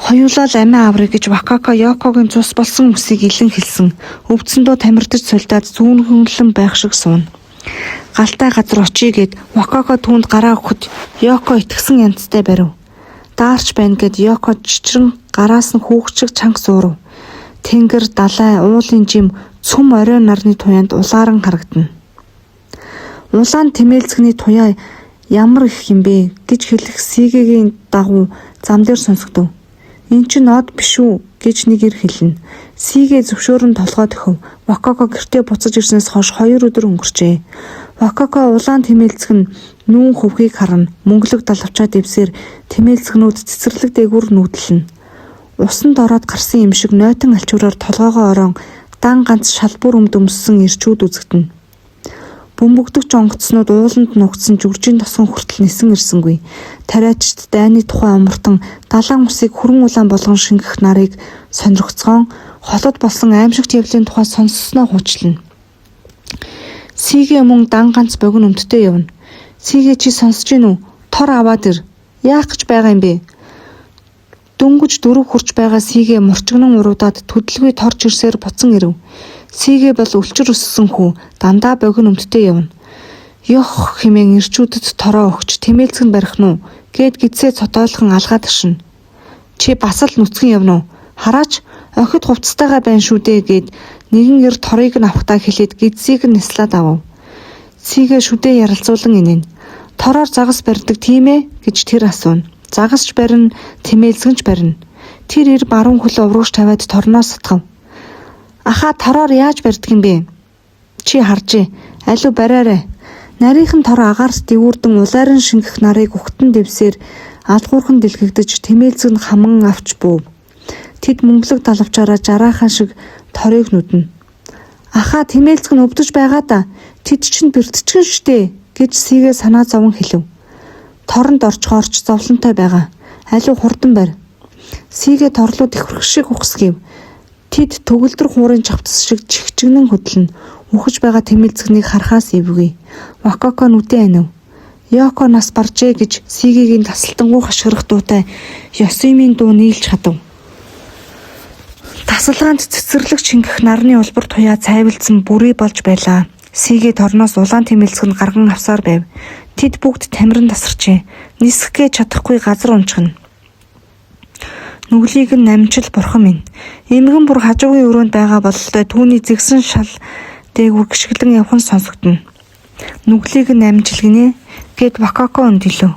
Хоёулаа л амиа аврыг гэж Вакако Йокогийн цус болсон үсийг илэн хэлсэн. Өвдсөндөө тамирдаж сулдаад зүүнхөнлөн байх шиг сууна. Галтай газар очие гэд Вакако түүнд гараа өгөхөд Йоко итгэсэн янзтай барив. Даарч байна гэд Йоко чичрэн гараас нь хүүхд шиг чанга суурав. Тэнгэр, далай, уулын жим, цөм оройн нарны туяанд улааран харагдана. Улаан тэмээлзгэний туяа ямар их юм бэ гэж хэлэх Сигэгийн дагуу зам дээр сонсогдов. Энэ чинь од биш үү гэж нэг эр хэлнэ. Сигэ зөвшөөрөн толгой дөхөв. Вакако гэртээ буцаж ирснээс хойш 2 өдөр өнгөрчээ. Вакако улаан тэмээлцэг нь нүүн хөвхийг харна. Мөнгөлөг далавчаа дэвсээр тэмээлцгнүүд цэцэрлэг дээгүүр нүүдэлнэ. Усанд ороод гарсан юм шиг нойтон алчуураар толгойгоо орон дан ганц шалбуур өмд өмссөн эрчүүд үзэгдэнэ. Бөмбөгдөгч онгоцнууд ууланд нуугдсан жүржийн тосгон хүртэл нисэн ирсэнгүй. Тариачид дайны тухай омортон далайн усыг хүрэн улаан болгон шингэх нарыг сонирхоцгоон холод болсон аймшигт явдлын тухай сонссноо хуучлана. Сигэ мөн дан ганц богино өмдтэй явна. Сигэ, чи сонсож гин үү? Тор аваад ир. Яах гэж байгаа юм бэ? Дөнгөж 4 хүрч байгаа Сигэ мурчигнан уруудаад төдөлгүй торж ирсээр буцан ирэв. Сигэ бол өлчөр өссөн хүү, дандаа богино өмдтэй явна. Ёх хэмээн эрчүүдэд тороо өгч тэмээлцэг нь барих нь уу гээд гэдсээ цотойлхон алгаад оршино. Чи бас л нүцгэн явна уу? Хараач, охид хувцастайгаа байна шүү дээ гээд нэгэн эр торыг нь авахдаа хэлээд гэдсийг нь нислаад авав. Сигэ шүдээ яралзуулан инээнэ. Тороор загас барьдаг тийм ээ гэж тэр асууна. Загасч барина, тэмээлцгэнч барина. Тэр эр баруун хөлөө урагш тавиад торноос сатгав. Ахаа, тороор яаж барьдаг юм бэ? Чи харжээ. Алив бариарай. Нарийнхан тор агаарт дэвүүрдэн улайран шингэх нарыг угтан дэвсээр алгуурхан дэлгэгдэж тэмээлцэг нь хаман авч буув. Тэд мөнгөлөг далавчаараа жараахан шиг торыг нүднэ. Ахаа, тэмээлцэг нь өвдөж байгаа да. Тэд чинь бэртчихэн штэ гэж Сигээ санаа зовон хэлэв. Торонд орчхоорч зовлонтой байгаа. Алив хурдан барь. Сигээ торлоо тэхвэрх шиг ухсгэв. Тэд төгөлдөр хуурын чавцас шиг чихчигнэн хөдлөнө. Үхэж байгаа тэмээлцэгнийг харахаас эвгүй. Вакако нүдэн анив. Йоко нас баржээ гэж Сигэгийн тасалтангуй хашгирах дуутай Ёсимийн дуу нийлж хадав. Тасалгаанд цэцэрлэг шингэх нарны улбар туяа цайвалдсан бүрий болж байлаа. Сигэ торноос улаан тэмээлцэг нь гарган авсаар байв. Тэд бүгд тамиран тасарчээ. Нисэхгээ чадахгүй газар унчихна. Нүглийг нь намжил бурхан минь. Эмгэн бүр хажуугийн өрөөнд байгаа бололтой түүний зэгсэн шал дээгүүр гიშгэлэн явах нь сонсогдоно. Нүглийг нь намжил гинэ гэд Вакако өндөлөө.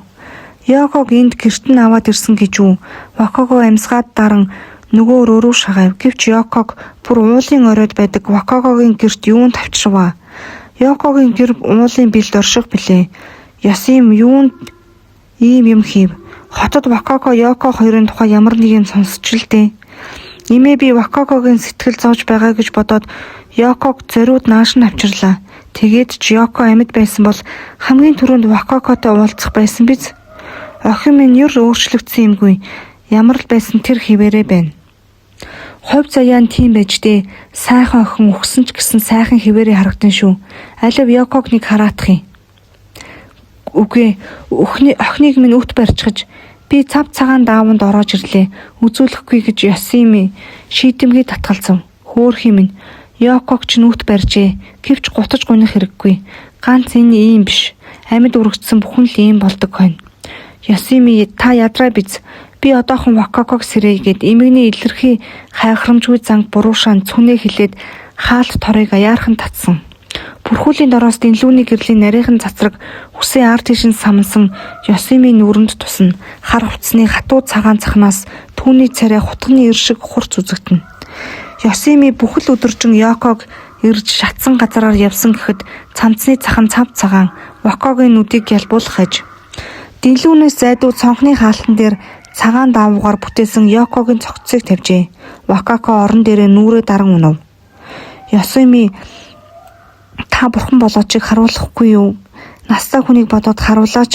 Йоког энд гэрт нь аваад ирсэн гэж үү? Вакако амьсгаад даран нөгөө өрөө рүү шагайв. Гэвч Йоког бүр уулын оройд байдаг Вакакогийн гэрт юун тавчрваа? Йокогийн гэр уулын бэлд орших билээ. Ёсим юунд ийм юм хийв? Хотод Вакако Йоко хоёрын тухай ямар нэг юм сонсч л дээ. Эмээ, би Вакакогийн сэтгэл зовж байгаа гэж бодоод Йоког зориуд нааш нь авчирлаа. Тэгээд ч Йоко амьд байсан бол хамгийн түрүүнд Вакакотой уулзах байсан биз? Охин минь ер өөрчлөгдсөн юмгүй. Ямар л байсан тэр хэвээрээ байна. Хувь заяа нь тийм байж дээ. Сайхан охин үхсэн ч гэсэн сайхан хэвээрээ харагдан шүү. Алив Йоког нэг хараатах юм. Үгүй, охиныг минь өт барьчихаж би цав цагаан дааванд ороож ирлээ. Үзүүлэхгүй гэж Ёсими шийдэмгий татгалзав. Хөөхий минь, Йоког ч нүт барьжээ. Гэвч гутаж гуних хэрэггүй. Ганц энэ ийм биш. Амьд үргэцсэн бүхэн л ийм болдог хойно. Ёсими, та ядраа биз. Би одоохон Вакаког сэрээе гэд эмэгний илэрхий хайхрамжгүй занг буруушаан цүнээ хилээд хаалт торыг аяархан татсан. Бүрхүүлийн дороос дэнлүүний гэрлийн нарийнхан цацраг хүсээ ар тийш нь самнсан Ёсимийн нүрэнд тусна. Хар хувцсны хатуу цагаан цахнаас түүний царай хутганы эр шиг хурц үзэгдэнэ. Ёсими бүхэл өдөржин Йоког ирж шатсан газараар явсан гэхэд цамцны цахан цав цагаан Вакогийн нүдийг ялбуулах аж. Дэнлүүнээс зайдуу цонхны хаалтан дээр цагаан даавуугаар бүтээсэн Йокогийн цогцсыг тавьжээ. Вакако орон дээрээ нүрээ даран унав. Ёсими, та бурхан болоочийг харуулахгүй юу? Настай хүнийг бодоод харуулаач.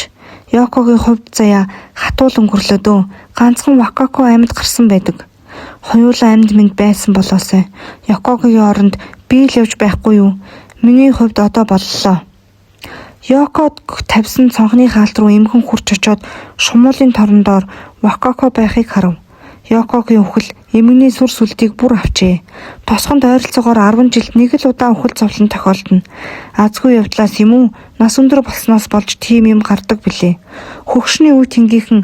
Йокогийн хувьд заяа хатуул өнгөрлөө дөө. Ганцхан Вакако амьд гарсан байдаг. Хоёулаа амьд минь байсан болоосой. Йокогийн оронд би л явж байхгүй юу? Миний хувьд одоо боллоо. Йокод тавьсан цонхны хаалт руу эмхэн хурч очоод шумуулын торон доор Вакако байхыг харав. Йокогийн үхэл эмгэний сүр сүлдийг бүр авчээ. Тосгонд ойролцоогоор 10 жилд нэг л удаа үхэл зовлон тохиолдоно. Азгүй явдлаас юм уу, нас өндөр болсноос болж тийм юм гардаг билээ. Хөгшний үе тэнгийнхэн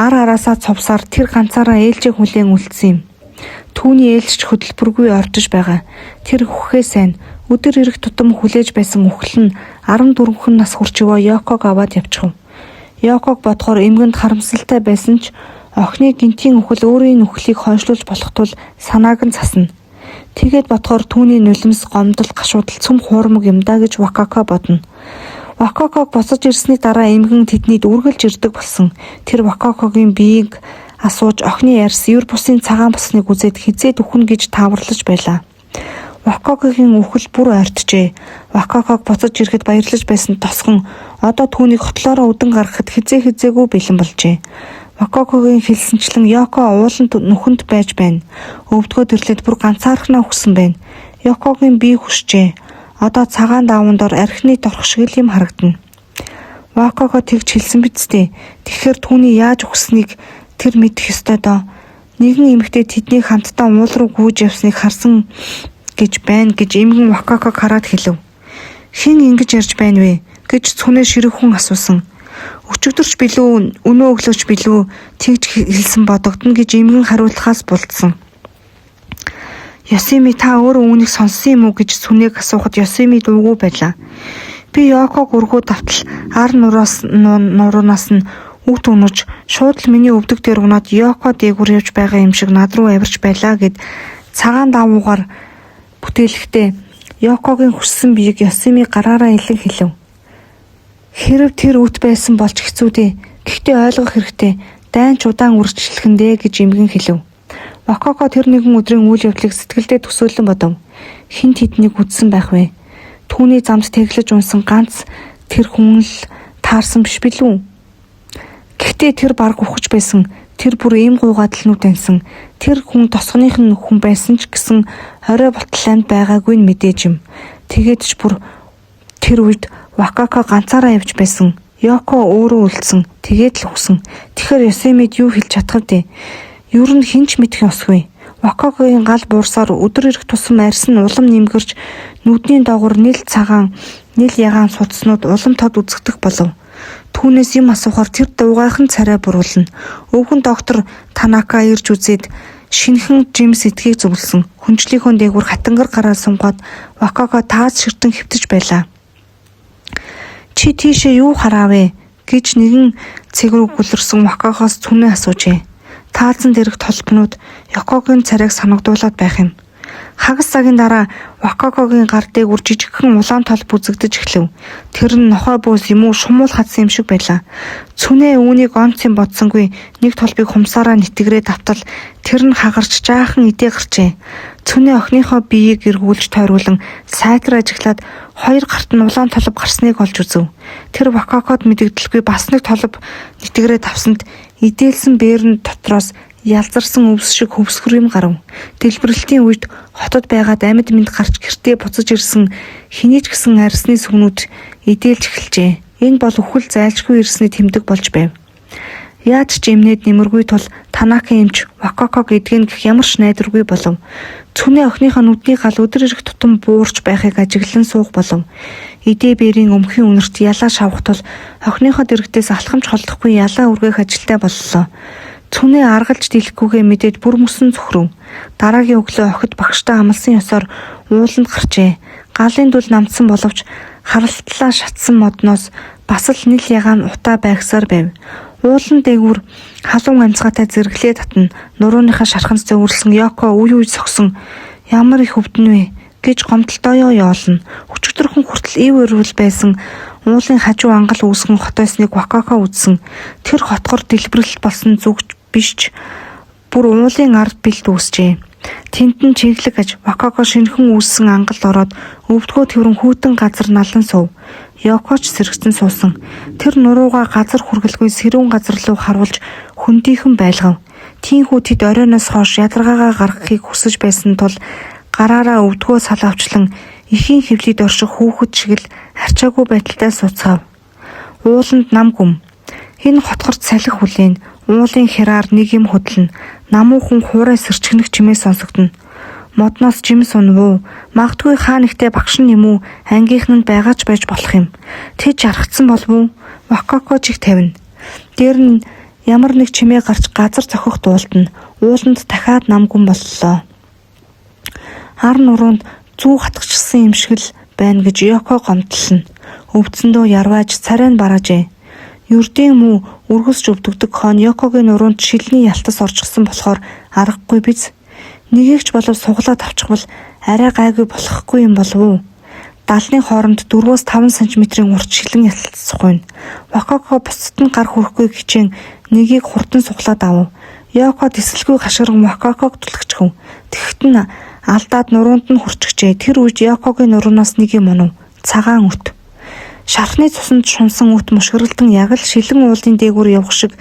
ар араасаа цовсаар тэр ганцаараа ээлжээ хүлээн үлдсэн юм. Түүний ээлжч хөдөлбөргүй ордож байгаа. Тэр үхэхээ сайн өдөр ирэх тутам хүлээж байсан үхэл нь 14 нас хүрч яваа Йоког аваад явчихав. Йоког бодохоор эмгэнд харамсалтай байсан ч охины гэнтийн үхэл өөрийн үхлийг хойшлуулж болох тул санааг нь цасна. Тэгээд бодохоор түүний нулимс, гомдол, гашуудал цөм хуурмаг юм даа гэж Вакако бодно. Вакаког буцаж ирсний дараа эмгэн тэднийд үргэлж ирдэг болсон. Тэр Вакакогийн биеийг асууж охины арьс ер бусын цагаан болсныг үзээд хэзээд үхнэ гэж тааварлаж байлаа. Вакакогийн үхэл бүр ойртжээ. Вакаког буцаж ирэхэд баярлаж байсан тосгон одоо түүнийг хотлоороо үдэн гаргахад хэзээ хэзээгүй бэлэн болжээ. Вакакогийн хэлсэнчлэн Йоко ууланд нүхэнд байж байна. Өвдгөө дэрлээд бүр ганцаархнаа үхсэн байна. Йокогийн бие хөшжээ. Одоо цагаан даван дор архины торх шиг л юм харагдана. Вакако тэгж хэлсэн биз дээ. Тэгэхээр түүний яаж үхсэнийг тэр мэдэх ёстой доо. Нэгэн эмэгтэй тэднийг хамтдаа уул руу гүйж явсныг харсан гэж байна гэж эмгэн Вакаког хараад хэлэв. Хэн ингэж ярьж байна вэ гэж цүнээ ширүүхэн асуусан. Өчигдөрч билүү, өнөө өглөөч билүү тэгж хэлсэн бодогдоно гэж эмгэн хариулахаас булдсан. Ёсими та өөрөө үүнийг сонссон юм уу гэж цүнээг асуухад Ёсими дуугүй байлаа. Би Йоког өргөө давтал ар нураас нуруунаас нь үт унаж шууд л миний өвдөг дээр унаад Йоко дээгүүр явж байгаа юм шиг над руу авирч байлаа гэд цагаан давуугаар бүтээлэхдээ Йокогийн хүссэн биеийг Ёсими гараараа илэн хэлэв. Хэрэв тэр үт байсан болж хэцүү дээ. Гэхдээ ойлгох хэрэгтэй. Дайн ч удаан үргэлжлэх нь дээ гэж эмгэн хэлэв. Вакако тэр нэгэн өдрийн үйл явдлыг сэтгэлдээ төсөөлөн бодов. Хэн тэднийг үзсэн байх вэ? Түүний замд тэглэж унсан ганц тэр хүн л таарсан биш билүү? Гэхдээ тэр бараг үхэж байсан. Тэр бүр ийм гуйгаад л нүд аньсан. Тэр хүн тосгоных нь хүн байсан ч гэсэн орой болтол амьд байгаагүй нь мэдээж юм. Тэгээд ч бүр тэр үед Вакако ганцаараа явж байсан. Йоко өөрөө үлдсэн. Тэгээд л үхсэн. Тэгэхээр Ёсимид юу хэлж чадах вэ? Ер нь хэн ч мэдэх ёсгүй. Вакакогийн гал буурсаар өдөр ирэх тусам арьс нь улам нэмгэрч нүдний доогуур нил цагаан, нил ягаан судснууд улам тод үзэгдэх болов. Түүнээс юм асуухаар тэр дуугайхан царай буруулна. Өвгөн доктор Танака ирж үзээд шинэхэн жим сэтгийг зөвлөсөн. Хүнжлийнхөө дээгүүр хатангар гараа сунгаад Вакако таас ширтэн хэвтэж байлаа. Чи тийшээ юу хараав вэ гэж нэгэн цэг рүү гөлөрсөн Вакакоос цүнээ асуужээ. Таазан дээрх толбонууд Йокогийн царайг санагдуулаад байх юм. Хагас цагийн дараа Вакакогийн гар дээгүүр жижигхэн улаан толб үзэгдэж эхлэв. Тэр нь нохой бөөс юм уу шумуул хадсан юм шиг байлаа. Цүнээ үүнийг онц юм бодсонгүй нэг толбыг хумсаараа нэтгэрээ давтал тэр нь хагарч жаахан идээ гарчээ. Цүнээ охиныхоо биеийг эргүүлж тойруулан сайтар ажиглаад хоёр гарт нь улаан толб гарсныг олж үзэв. Тэр Вакакод мэдэгдэлгүй бас нэг толб нэтгэрээ давсанд идээлсэн бээрэн дотроос ялзарсан өвс шиг хөвсгөр юм гарав. Дэлбэрэлтийн үед хотод байгаад амьд мэнд гарч гэртээ буцаж ирсэн хэний ч гэсэн арьсны сүгнүүд идээлж эхэлжээ. Энэ бол үхэл зайлшгүй ирсний тэмдэг болж байв. Яаж ч эмнээд нэмэргүй тул Танака эмч Вакако гэдгийг гэх ямар ч найдваргүй болов. Цүнээ охиныхоо нүдний гал өдөр ирэх тутам буурч байхыг ажиглан суух болов. Идээ бэрийн өмхийн үнэрт ялаа шавах тул охиныхоо дэрэгдээс алхамж холдохгүй ялаа үргэх ажилтай боллоо. Цүнээ аргалж дийлэхгүйгээ мэдээд бүр мөсөн цөхрөв. Дараагийн өглөө охид багштай амласан ёсоор ууланд гарчээ. Галын дүл намдсан боловч харалтлаа шатсан модноос бас л нил ягаан утаа байгсаар байв. Уулан дээгүүр халуун амьцгаатай зэрэглээ татна. Нурууныхаа шарханд зөөвөрлсөн Йоко үе үе согсон. Ямар их өвдөн вэ гэж гомдолтойё ёолно. Өчигдөрхөн хүртэл ив өрвөл байсан уулын хажуу ангал үүсгэн хотойсныг Вакако үзсэн. Тэр хотгор дэлбэрэлт болсон зүг биш ч бүр уулын ард бэлд үүсжээ. Тэнд нь чиглэг аж Вакако шинэхэн үүссэн ангалд ороод өвдгөө тэрэн хүйтэн газар налан суув. Йоко ч сэргэцэн суусан. Тэр нуруугаа газар хүргэлгүй сэрүүн газар руу харуулж хөндийхэн байлгав. Тийхүү тэд оройноос хойш ядаргаагаа гаргахыг хүсэж байсан тул гараараа өвдгөө сал авчлан эхийн хэвлийд орших хүүхэд шиг л арчаагүй байдалтай сууцгаав. Ууланд нам гүм. Энэ хотгорт салхи хүлээн. Уулын хяраар нэг юм хөдлөнө. Намуухан хуурай сэрчгэнэх чимээ сонсогдоно. Модноос жимс унав уу? Магадгүй хаа нэгтээ багш нь юм уу? Ангийнх нь байгаа ч байж болох юм. Тэд жаргацсан болов уу? Вакако чиг тавина. Дээр нь ямар нэг чимээ гарч газар цохих дуулдана. Ууланд дахиад нам гүм боллоо. Ар нуруунд зүү хатгачсан юм шиг л байна гэж Йоко гомдлно. Өвдсөндөө ярвааж царай нь бараажээ. Ердийн мүү өргөсч өвдөгдөг хон Йокогийн нуруунд шилний ялтас орчихсон болохоор аргагүй биз. Нэгийг ч болов суглаад авчихвал арай гайгүй болохгүй юм болов уу? Далны хооронд 4-5 см-ийн урт шилэн ялалт сухуйна. Вакако бусдад нь гар хүрэхгүй хичээн нэгийг хурдан суглаад авав. Йоко тэсэлгүй хашгиран Вакаког түлхчихэв. Тэгэхэд нь алдаад нуруунд нь хүрчихжээ. Тэр үед Йокогийн нуруунаас нэг юм унав. Цагаан өт. Шархны цуснд шунсан өт мушгиралдан яг л шилэн уулын дээгүүр явах шиг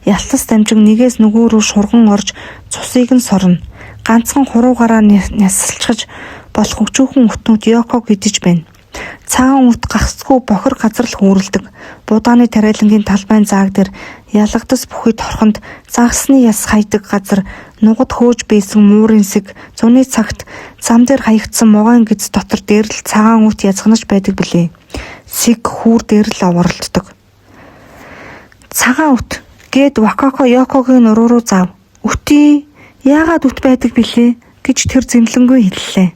ялтас дамжин нэгээс нөгөө рүү шурган орж цусыг нь сорно. Ганцхан хуруугаараа нясалчихаж болох өчүүхэн өтнүүд Йоког идэж байна. Цагаан үт гагцхүү бохир газар л хүүрэлдэг. Будааны тариалангийн талбайн зааг дээр ялгадас бүхий торхонд загсны яс хайдаг газар нугад хөөж бийсэн муурын сэг зуны цагт зам дээр хаягдсан могойн гэдэс дотор дээр л цагаан үт язганаж байдаг билээ. Сэг хүүр дээр л оворлддог. Цагаан үт гээд Вакако Йокогийн нуруу руу зав. Үтий яагаад үт байдаг билээ гэж тэр зэмлэнгүй хэллээ.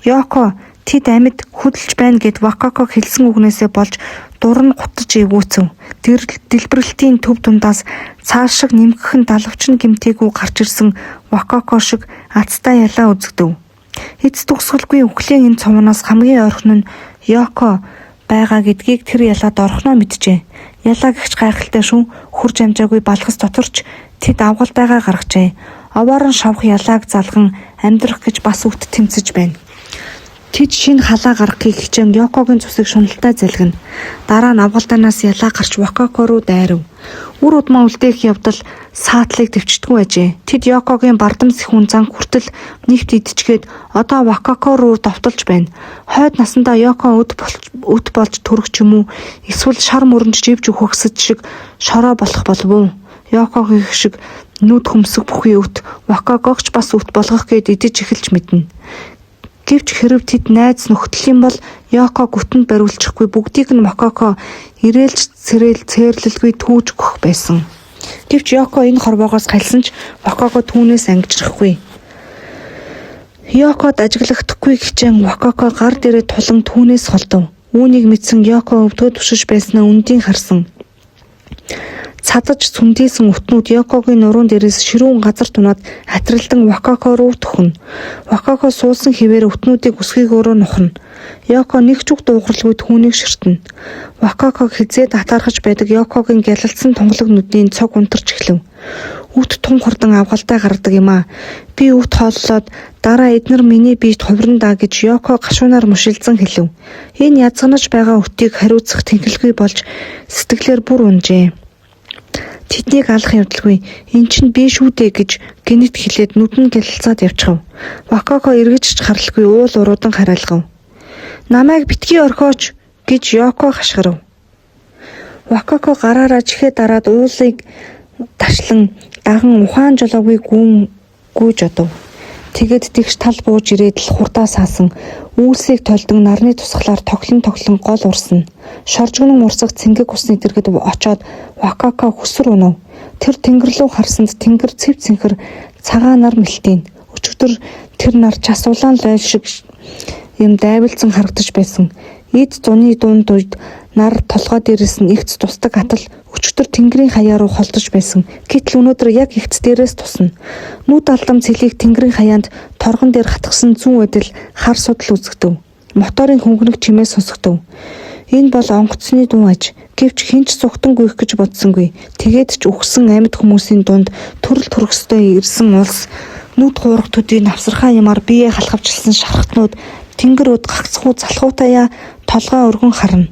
Йоко тэд амьд хөдөлж байна гээд Вакако хэлсэн үгнээсээ болж дур нь гутаж эвгүйцэв. Дэлбэрэлтийн төв дундаас цааш шиг нэмгхэн далавчин гэмтээгүй гарч ирсэн Вакако шиг азтай ялаа үзэгдэв. Эц төгсгөлгүй үхлийн энэ цовноос хамгийн ойрхон нь Йоко байгаа гэдгийг тэр ялаад орхоноо мэджээ. Ялаа гэгч гайхалтай шүү хурж амжаагүй балгас доторч тэд авгалтайгаа гаргажээ. Овоор нь шавх ялааг залган амьдрах гэж бас үт тэмцэж байна. Тэд шинэ халаа гаргахыг хичээн Йокогийн цусыг шуналтай залгина. Дараа нь авгалдаанаас ялаа гарч Вакако руу дайрав. Үр удмаа үлдээх явдал саатлыг дэвчдэггүй ажээ. Тэд Йокогийн бардам сэхүүн зан хүртэл нэвт идчихээд одоо Вакако руу довтолж байна. Хойд насандаа Йоко өд болж төрөх ч юм уу эсвэл шар мөрөнд живж үхэгсэд шиг шороо болох болов уу? Йокогийн шиг нүд хөмсөг бүхий өт Вакакогч бас өт болгох гээд идэж эхэлж мэднэ. Гэвч хэрэв тэд найз нөхдөл юм бол Йоко гүтэнд бариулчихгүй бүгдийг нь Вакако ирээлж цэрээл цээрлэлгүй түүж өгөх байсан. Гэвч Йоко энэ хорвоогоос халсан ч Вакако түүнээс ангижрахгүй. Йокод ажиглахдаггүй хичээн Вакако гар дээрээ тулан түүнээс холдов. Үүнийг мэдсэн Йоко өвдгөө түшиж байснаа үндийн харсан. Цадаж цүмдээсэн үтнүүд Йокогийн нуруун дээрээс ширүүн газар тунаад атралдан Вакако руу төхнө. Вакако суусан хэвээр үтнүүдийг өсгийгөөрөө нухна. Йоко нэг ч үг дуугарлгүй түүнийг ширтэнэ. Вакако хэзээ татаархаж байдаг Йокогийн гялалзсан тунгалаг нүдний цог унтарч эхлэв. Үт тун хурдан авгалдаа гаргадаг юм аа. Би үт хооллоод дараа эднэр миний биед хувирна даа гэж Йоко гашуунаар мушилзан хэлэв. Энэ язганаж байгаа үтийг хариуцах тэнхэлгүй болж сэтгэлээр бүр унжээ. Тэднийг алах явдалгүй. Эн чинь би шүү дээ гэж гэнэт хэлээд нүд нь гялалзаад явчихав. Вакако эргэж ч харалгүй уул уруудан хараалгав. Намайг битгий орхиоч гэж Йоко хашгирав. Вакако гараараа чихээ дараад уулыг ташлан даган ухаан жолоогүй гүн гүйж одов. Тэгээд тэгш тал бууж ирээд л хурдаа саасан үйлсийг толдон нарны тусгалаар тоглон тоглон гол урсна. Шоржигнон урсах цэнгэг усны дэргэд очоод Вакако хөсөр унав. Тэр тэнгэр лүү харсанд тэнгэр цэв цэнхэр цагаан нар мэлтийн. Өчигдөр тэр нар час улаан лойл шиг юм дайвалзан харагдаж байсан. Эд зуны дунд үед нар толгой дээрээс нь эгц тусдаг атал өчигдөр тэнгэрийн хаяа руу холдож байсан. Гэтэл өнөөдөр яг эгц дээрээс тусна. Нүд алдам цэлийг тэнгэрийн хаяанд торгон дээр хатгсан зүүн эдэл хар судал үзэгдэв. Моторын хөнгөнөг чимээ сонсогдов. Энэ бол онгоцны дуу аж. Гэвч хэн ч зугтан гүйх гэж бодсонгүй. Тэгээд ч үхсэн амьд хүмүүсийн дунд төрөл төрөстэй ирсэн улс нүд хуурах төдий навсархаа юмар бие халахвчилсан шархтнууд тэнгэр өд гагцхүү залхуутаяа толгой өргөн харна.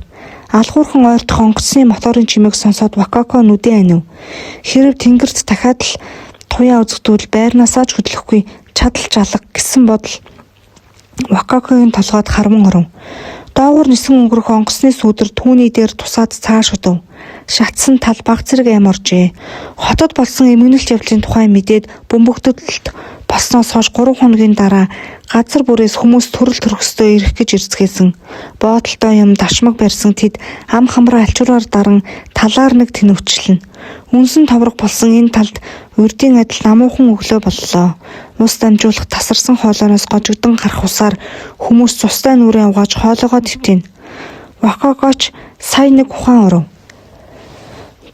Алгуурхан ойртох онгоцны моторын чимээг сонсоод Вакако нүдэн анив. Хэрэв тэнгэрт дахиад л туяа үзэгдвэл байрнаасаа ч хөдлөхгүй чадалж алга гэсэн бодол Вакакогийн толгойд харман оров. Доогуур нисэн өнгөрөх онгоцны сүүдэр түүний дээр тусаад цааш одов. Шатсан тал баг зэрэг ам оржээ. Хотод болсон эмгэнэлт явдлын тухай мэдээд бөмбөгдөлт болсноос хойш 3 хоногийн дараа газар бүрээс хүмүүс төрөл төрөстэй ирэх гэж эрцгээсэн. Боодолтой юм дашмаг барьсан тэд ам хамраа альчуураар даран талаар нэг тэнүүчлэнэ. Үнсэн товрог болсон энэ талд урдийн адил намуухан өглөө боллоо. Ус дамжуулах тасарсан хоолойноос гожигдон гарах усаар хүмүүс цустай нүрээ угааж хоолойгоо твтийнэ. Вакакоч сая нэг ухаан оров.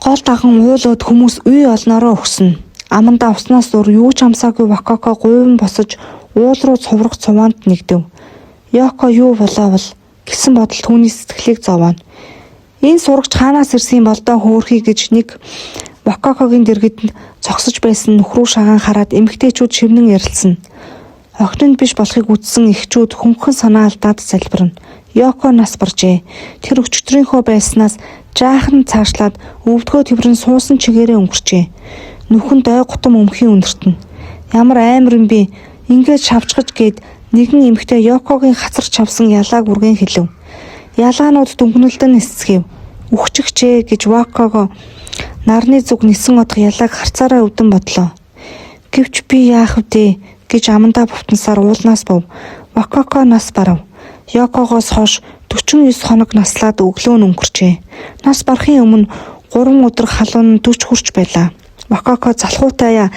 Гол даган уулууд хүмүүс үе олноороо өгснө. Амандаа уснаас өөр юу ч амсаагүй Вакако гуйван босож уул руу цуврах цуваанд нэгдэв. Йоко юу болоо бол гэсэн бодол түүний сэтгэлийг зовооно. Энэ сурагч хаанаас ирсэн юм бол доо хөөрхий гэж нэг Вакакогийн дэргэд зогсож байсан нөхрүү шагаан хараад эмэгтэйчүүд шивнэн ярилцсан. Охин нь биш болохыг үзсэн эхчүүд хөнгөн санаа алдаад залбирна. Йоко нас баржээ. Тэр өчигдрийнхөө байснаас жаахан цаашлаад өвдгөө тэрэн суусан чигээрээ өнгөрчээ. Нүхэнд ой гутам өмхийн өндөртөн. Ямар амар юм бэ? Ингээд шавчгаж гээд нэгэн эмэгтэй Йокогийн хацар чавсан ялааг үргэн хэлэв. Ялаанууд дүнгэнэлдэн нисцгээв. Үхчихжээ гэж Вакого нарны зүг нисэн одох ялааг харцаараа өвдөн бодлоо. Гэвч би яах вдэ гэж амандаа бовтонсоор уулнаас був. Вакако нас барав. Йокогоос хойш 49 хоног наслаад өглөө нь өнгөрчээ. Нас барахын өмнө 3 өдөр халуун нь 40 хүрч байлаа. Вакако залхуутаяа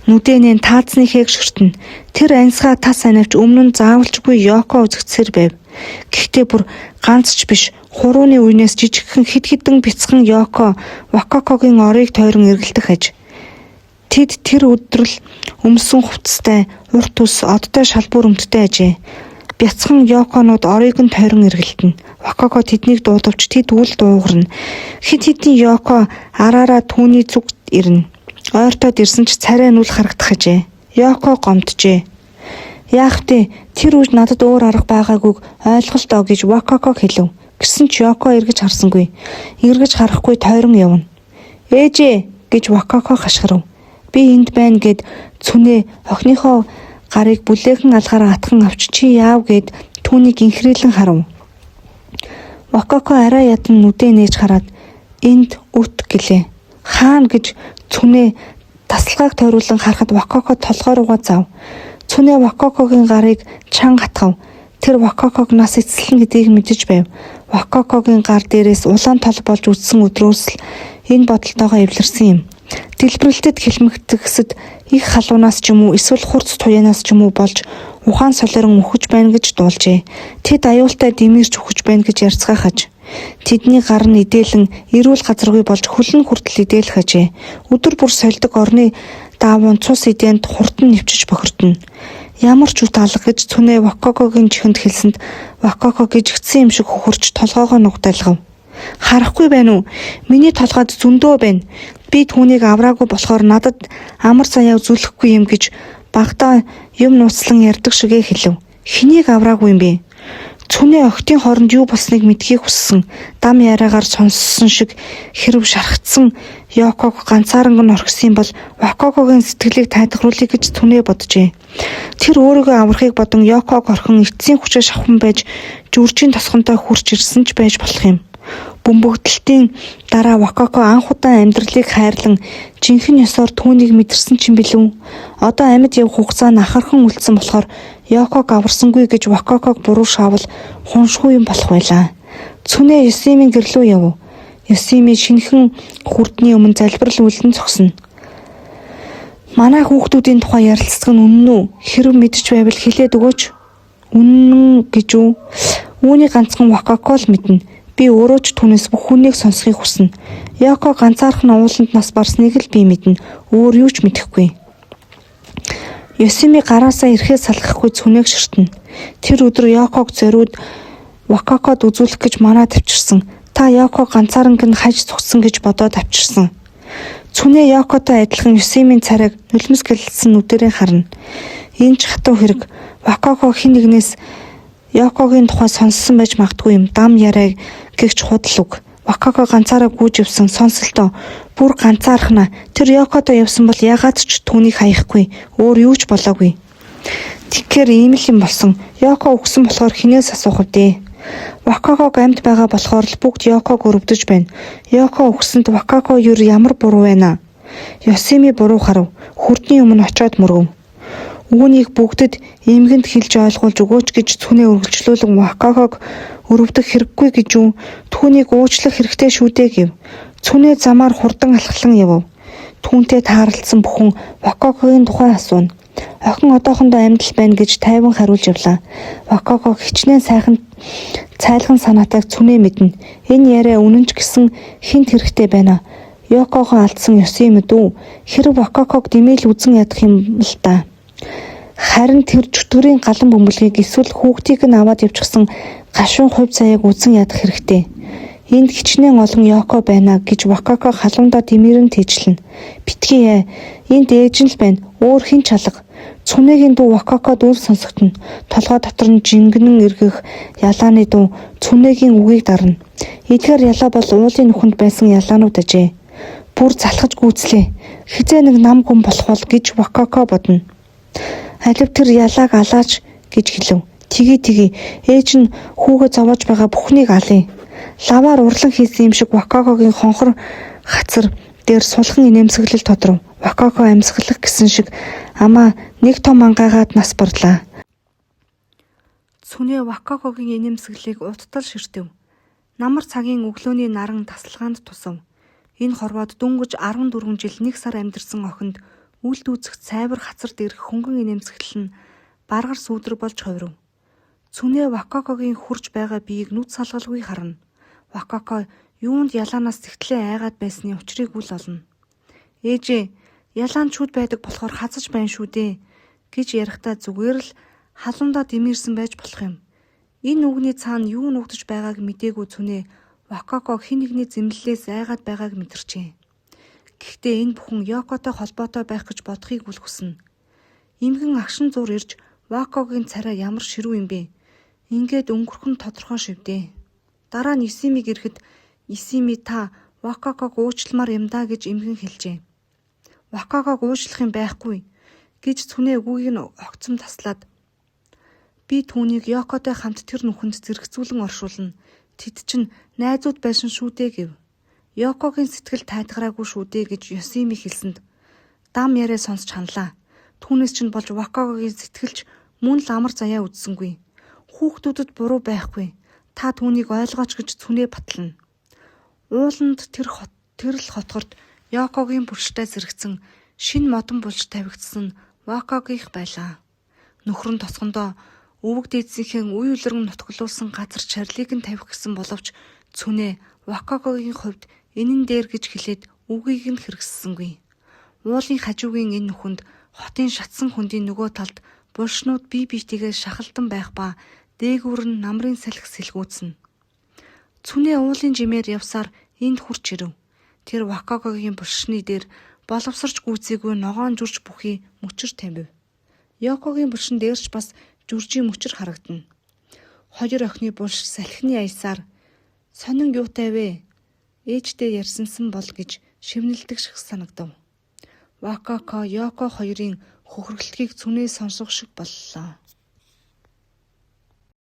нүдэнэн таазныхээг ширтэн. Тэр аньсгаа тас анивч өмнө нь заавалчгүй Йоко үзэгдсээр байв. Гэхдээ бүр ганц ч биш хурууны үенээс жижигхэн хэд хэдэн бяцхан Йоко Вакакогийн орыг тойрон эргэлдэх аж. Тэд тэр өдрөл өмсөн хувцастай, урт үс, одтой шалбуур өмдтэй ажээ. Бяцхан Йоконууд орыг нь тойрон эргэлдэнэ. Вакако тэднийг дуудавч тэд үл дуугарна. Хэд хэдэн Йоко араараа түүний зүг ирнэ. Ойртоод ирсэн ч царай нүл харагдах ажээ. Йоко гомджээ. Яах вэ? Тэр үед надад өөр арга байгаагүйг ойлголтоо гэж Вакако хэлв. Гэсэн ч Йоко эргэж харсангүй. Эргэж харахгүй тойрон явна. Ээжээ гэж Вакако хашгирав. Би энд байна гэд цүнээ охиныхоо гарыг бүлээхэн алгаараа атхан авч чи яав гэд түүнийг инхрийлэн харав. Вакако арай ядан нүдээ нээж хараад энд өт гэлээ. Хаана гэж цүнээ тасалгааг тойруулан харахад Вакако толгой руугаа зав. Цүнээ Вакакогийн гарыг чанга атгав. Тэр Вакаког нас эцэслэн гэдгийг мэдэж байв. Вакакогийн гар дээрээс улаан тол болж үтсэн өдрөөс л энэ бодолтойгоо эвлэрсэн юм. Дэлбэрэлтэд хилмигдэхсэд их халуунаас ч юм уу эсвэл хурц туяанаас ч юм уу болж ухаан солиорон үхэж байна гэж дуулжээ. Тэд аюултай дэмирч үхэж байна гэж ярьцгаах аж. Тэдний гар нь идээлэн эрүүл газаргүй болж хөлн хүртэл идээлэх ажээ. Өдөр бүр сольдог орны даавуун цус идээнд хурдан нэвчиж бохирдоно. Ямар ч үт алга гэж цүнээ Вакокогийн чихэнд хэлсэнд Вакоко гжигдсэн юм шиг хөхөрч толгоогоо нугдайлгав. Харахгүй байна уу? Миний толгойд зөндөө байна. Би түүнийг авраагүй болохоор надад амар заяа үзүүлэхгүй юм гэж багадаа юм нууцлан ярьдаг шигээ хэлв. Хэнийг авраагүй юм бэ? Цүнээ охидын хооронд юу болсныг мэдхийг хүссэн. Дам яриагаар сонссон шиг хэрв шархацсан Йоког ганцааранг нь орхисон бол Вакокогийн сэтгэлийг тайлгаруулъя гэж Цүнээ боджээ. Тэр өөрийгөө аврахыг бодон Йоког орхин эцсийн хүчээ шавхан байж жүржийн тосгонтой хүрч ирсэн ч байж болох юм. Бөмбөгдөлтийн дараа Вакако анх удаа амьдралыг хайрлан жинхэнэ ёсоор түүнийг мэдэрсэн ч юм билүү. Одоо амьд явах хугацаа нь ахархан үлдсэн болохоор Йоког аварсангүй гэж Вакаког буруу шаавал хуншгүй юм болох байлаа. Цүнээ Ёсимийн гэрлүү яв. Ёсими шинэхэн хүрдний өмнө залбирал үлдэн зогсно. Манай хүүхдүүдийн тухай ярилцдаг нь үнэн үү? Хэрв мэдэж байвал хэлээд өгөөч. Үнэн гэж үү? Үүний ганцхан Вакако л мэднэ. Би өөрөө ч түүнээс бүх хүнийг сонсохыг хүснэ. Йоко ганцаархан ууланд нас барсныг л би мэднэ. Өөр юу ч мэдэхгүй. Ёсими гараасаа ирэхээ салгахгүй цүнээг ширтэнэ. Тэр өдөр Йоког зориуд Вакакод үзүүлэх гэж манаа тавьчирсан. Та Йоко ганцааранг нь хаж цугсан гэж бодоод авчирсан. Цүнээ Йокотой адилхан Ёсимийн царайг нулимс гэлсэн нүдэрээ харна. Энэ ч хатуу хэрэг. Вакако хэн нэгнээс Йокогийн тухай сонссон байж магадгүй юм. Дам яриа гэгч худал үг. Вакако ганцаараа гүйж явсан сонсолтоо бүр ганцаархнаа. Тэр Йокодо явсан бол ягаад ч түүнийг хаяхгүй. Өөр юу ч болоогүй. Тэгэхээр ийм л юм болсон. Йоко үхсэн болохоор хинээс асуух вдээ. Вакаког амьд байгаа болохоор л бүгд Йоког өрөвдөж байна. Йоко үхсэнд Вакако юу ямар буруу байна? Ёсими буруу харав. Хүрдний өмнө очиод мөргөв. Үүнийг бүгдэд эмгэнд хэлж ойлгуулж өгөөч гэж цүнээ үргэлжлүүлэн Вакаког өрөвдөх хэрэггүй гэж үү? Түүнийг уучлах хэрэгтэй шүү дээ гэв. Цүнээ замаар хурдан алхлан явв. Түүнтэй тааралдсан бүхэн Вакакогийн тухай асууна. Охин одоохондоо амьд л байна гэж тайван хариулж явлаа. Вакако хичнээн сайхан цайлган санаатайг цүнээ мэднэ. Энэ яриа үнэн ч гэсэн хинт хэрэгтэй байна. Йокогоо алдсан ёсон юм дүү. Хэрв Вакаког дэмээл үзэн ядах юм л да. Харин тэр чөтгөрийн галан бөмбөлгийг эсвэл хүүхдийг нь аваад явчихсан гашуун хувь заяаг үзэн ядах хэрэгтэй. Энд хэчнээн олон Йоко байна гэж Вакако халуундаа дэмирэн тэжлэнэ. Битгий ээ. Энд ээж нь л байна. Өөр хэн ч алга. Цүнэгийн дуу Вакакод үл сонсогдоно. Толгой дотор нь жингэнэн эргэх ялааны дуу Цүнэгийн үгийг дарна. Эдгээр ялаа бол уулын нүхэнд байсан ялаанууд ажээ. Бүр залхаж гүйцлээ. Хэзээ нэг нам гүн болох бол гэж Вакако бодно. Алив тэр ялааг алаач гэж хэлэв. Тгий тгий ээж нь хүүгээ зовоож байгаа бүхнийг алъя. Лаваар урлан хийсэн юм шиг Вакакогийн хонхор хацар дээр сулхан инээмсэглэл тодров. Вакако амьсгалах гэсэн шиг амаа нэг том ангайгаад нас барлаа. Цүнээ Вакакогийн инээмсэглэлийг уттал ширтэв. Намар цагийн өглөөний наран тасалгаанд тусав. Энэ хорвоод дөнгөж 14 жил 1 сар амьдарсан охинд үл дүүцэх цайвар хацар дээрх хөнгөн инээмсэглэл нь баргар сүүдрэг болж хувирав. Цүнээ Вакакогийн хурж байгаа биеийг нүд салгалгүй харна. Вакако юунд ялаанаас тэгтлээ айгаад байсны учрыг үл олно. Ээжээ, ялаан чүд байдаг болохоор хазаж байна шүү дээ гэж ярихдаа зүгээр л халуундаа дэмийрсэн байж болох юм. Энэ үгний цаана юу нуугдаж байгааг мдээгүй Цүнээ Вакако хэн нэгний зэмлэлээс айгаад байгааг мэдэрчээ. Гэхдээ энэ бүхэн Йокотой холбоотой байх гэж бодохыг үл хүснэ. Эмгэн агшин зуур ирж Вакогийн царай ямар ширүү юм бэ? Ингээд өнгөрөх нь тодорхой шивдээ. Дараа нь Исимиг ирэхэд Исими та Вакаког уучлмаар юм даа гэж эмгэн хэлжээ. Вакаког уучлах юм байхгүй гэж Цүнээ үгийг нь огцом таслаад би түүнийг Йокотой хамт тэр нүхэнд зэрэгцүүлэн оршуулна. Тэд чинь найзууд байсан шүү дээ гэв. Йокогийн сэтгэл тайтгараагүй шүү дээ гэж Йосими хэлсэнд дам яриа сонсч ханлаа. Түүнээс чинь болж Вакакогийн сэтгэлч мөн л амар заяа үзсэнгүй. Хүүхдүүдэд буруу байхгүй. Та түүнийг ойлгооч гэж Цүнээ батлана. Ууланд тэр л хотгорт Йокогийн булштай зэрэгцэн шинэ модон булш тавигдсан нь Вакагийнх байлаа. Нөхөр нь тосгондоо өвөг дээдсийнхээ үе үлрэн нутаглуулсан газар чарлыг нь тавих гэсэн боловч Цүнээ Вакакогийн хувьд энэн дээр гэж хэлээд үгийг нь хэрэгсэлсэнгүй. Уулын хажуугийн энэ нүхэнд хотын шатсан хөндийн нөгөө талд булшнууд бие биетэйгээ шахалдан байх ба дээгүүр нь намрын салхи сэлгүүцнэ. Цүнээ уулын жимээр явсаар энд хүрч ирэв. Тэр Вакакогийн булшны дээр боловсорч гүйцээгүй ногоон жүрж бүхий мөчөр тамив. Йокогийн булшин дээр ч бас жүржийн мөчөр харагдана. Хоёр охины булш салхины аясаар сонин юутай вэ? Ээжтэй ярьсансан бол гэж шивнэлдэг шиг санагдав. Вакако, Йоко хоёрын хөхрөлтгийг Цүнээ сонсох шиг боллоо.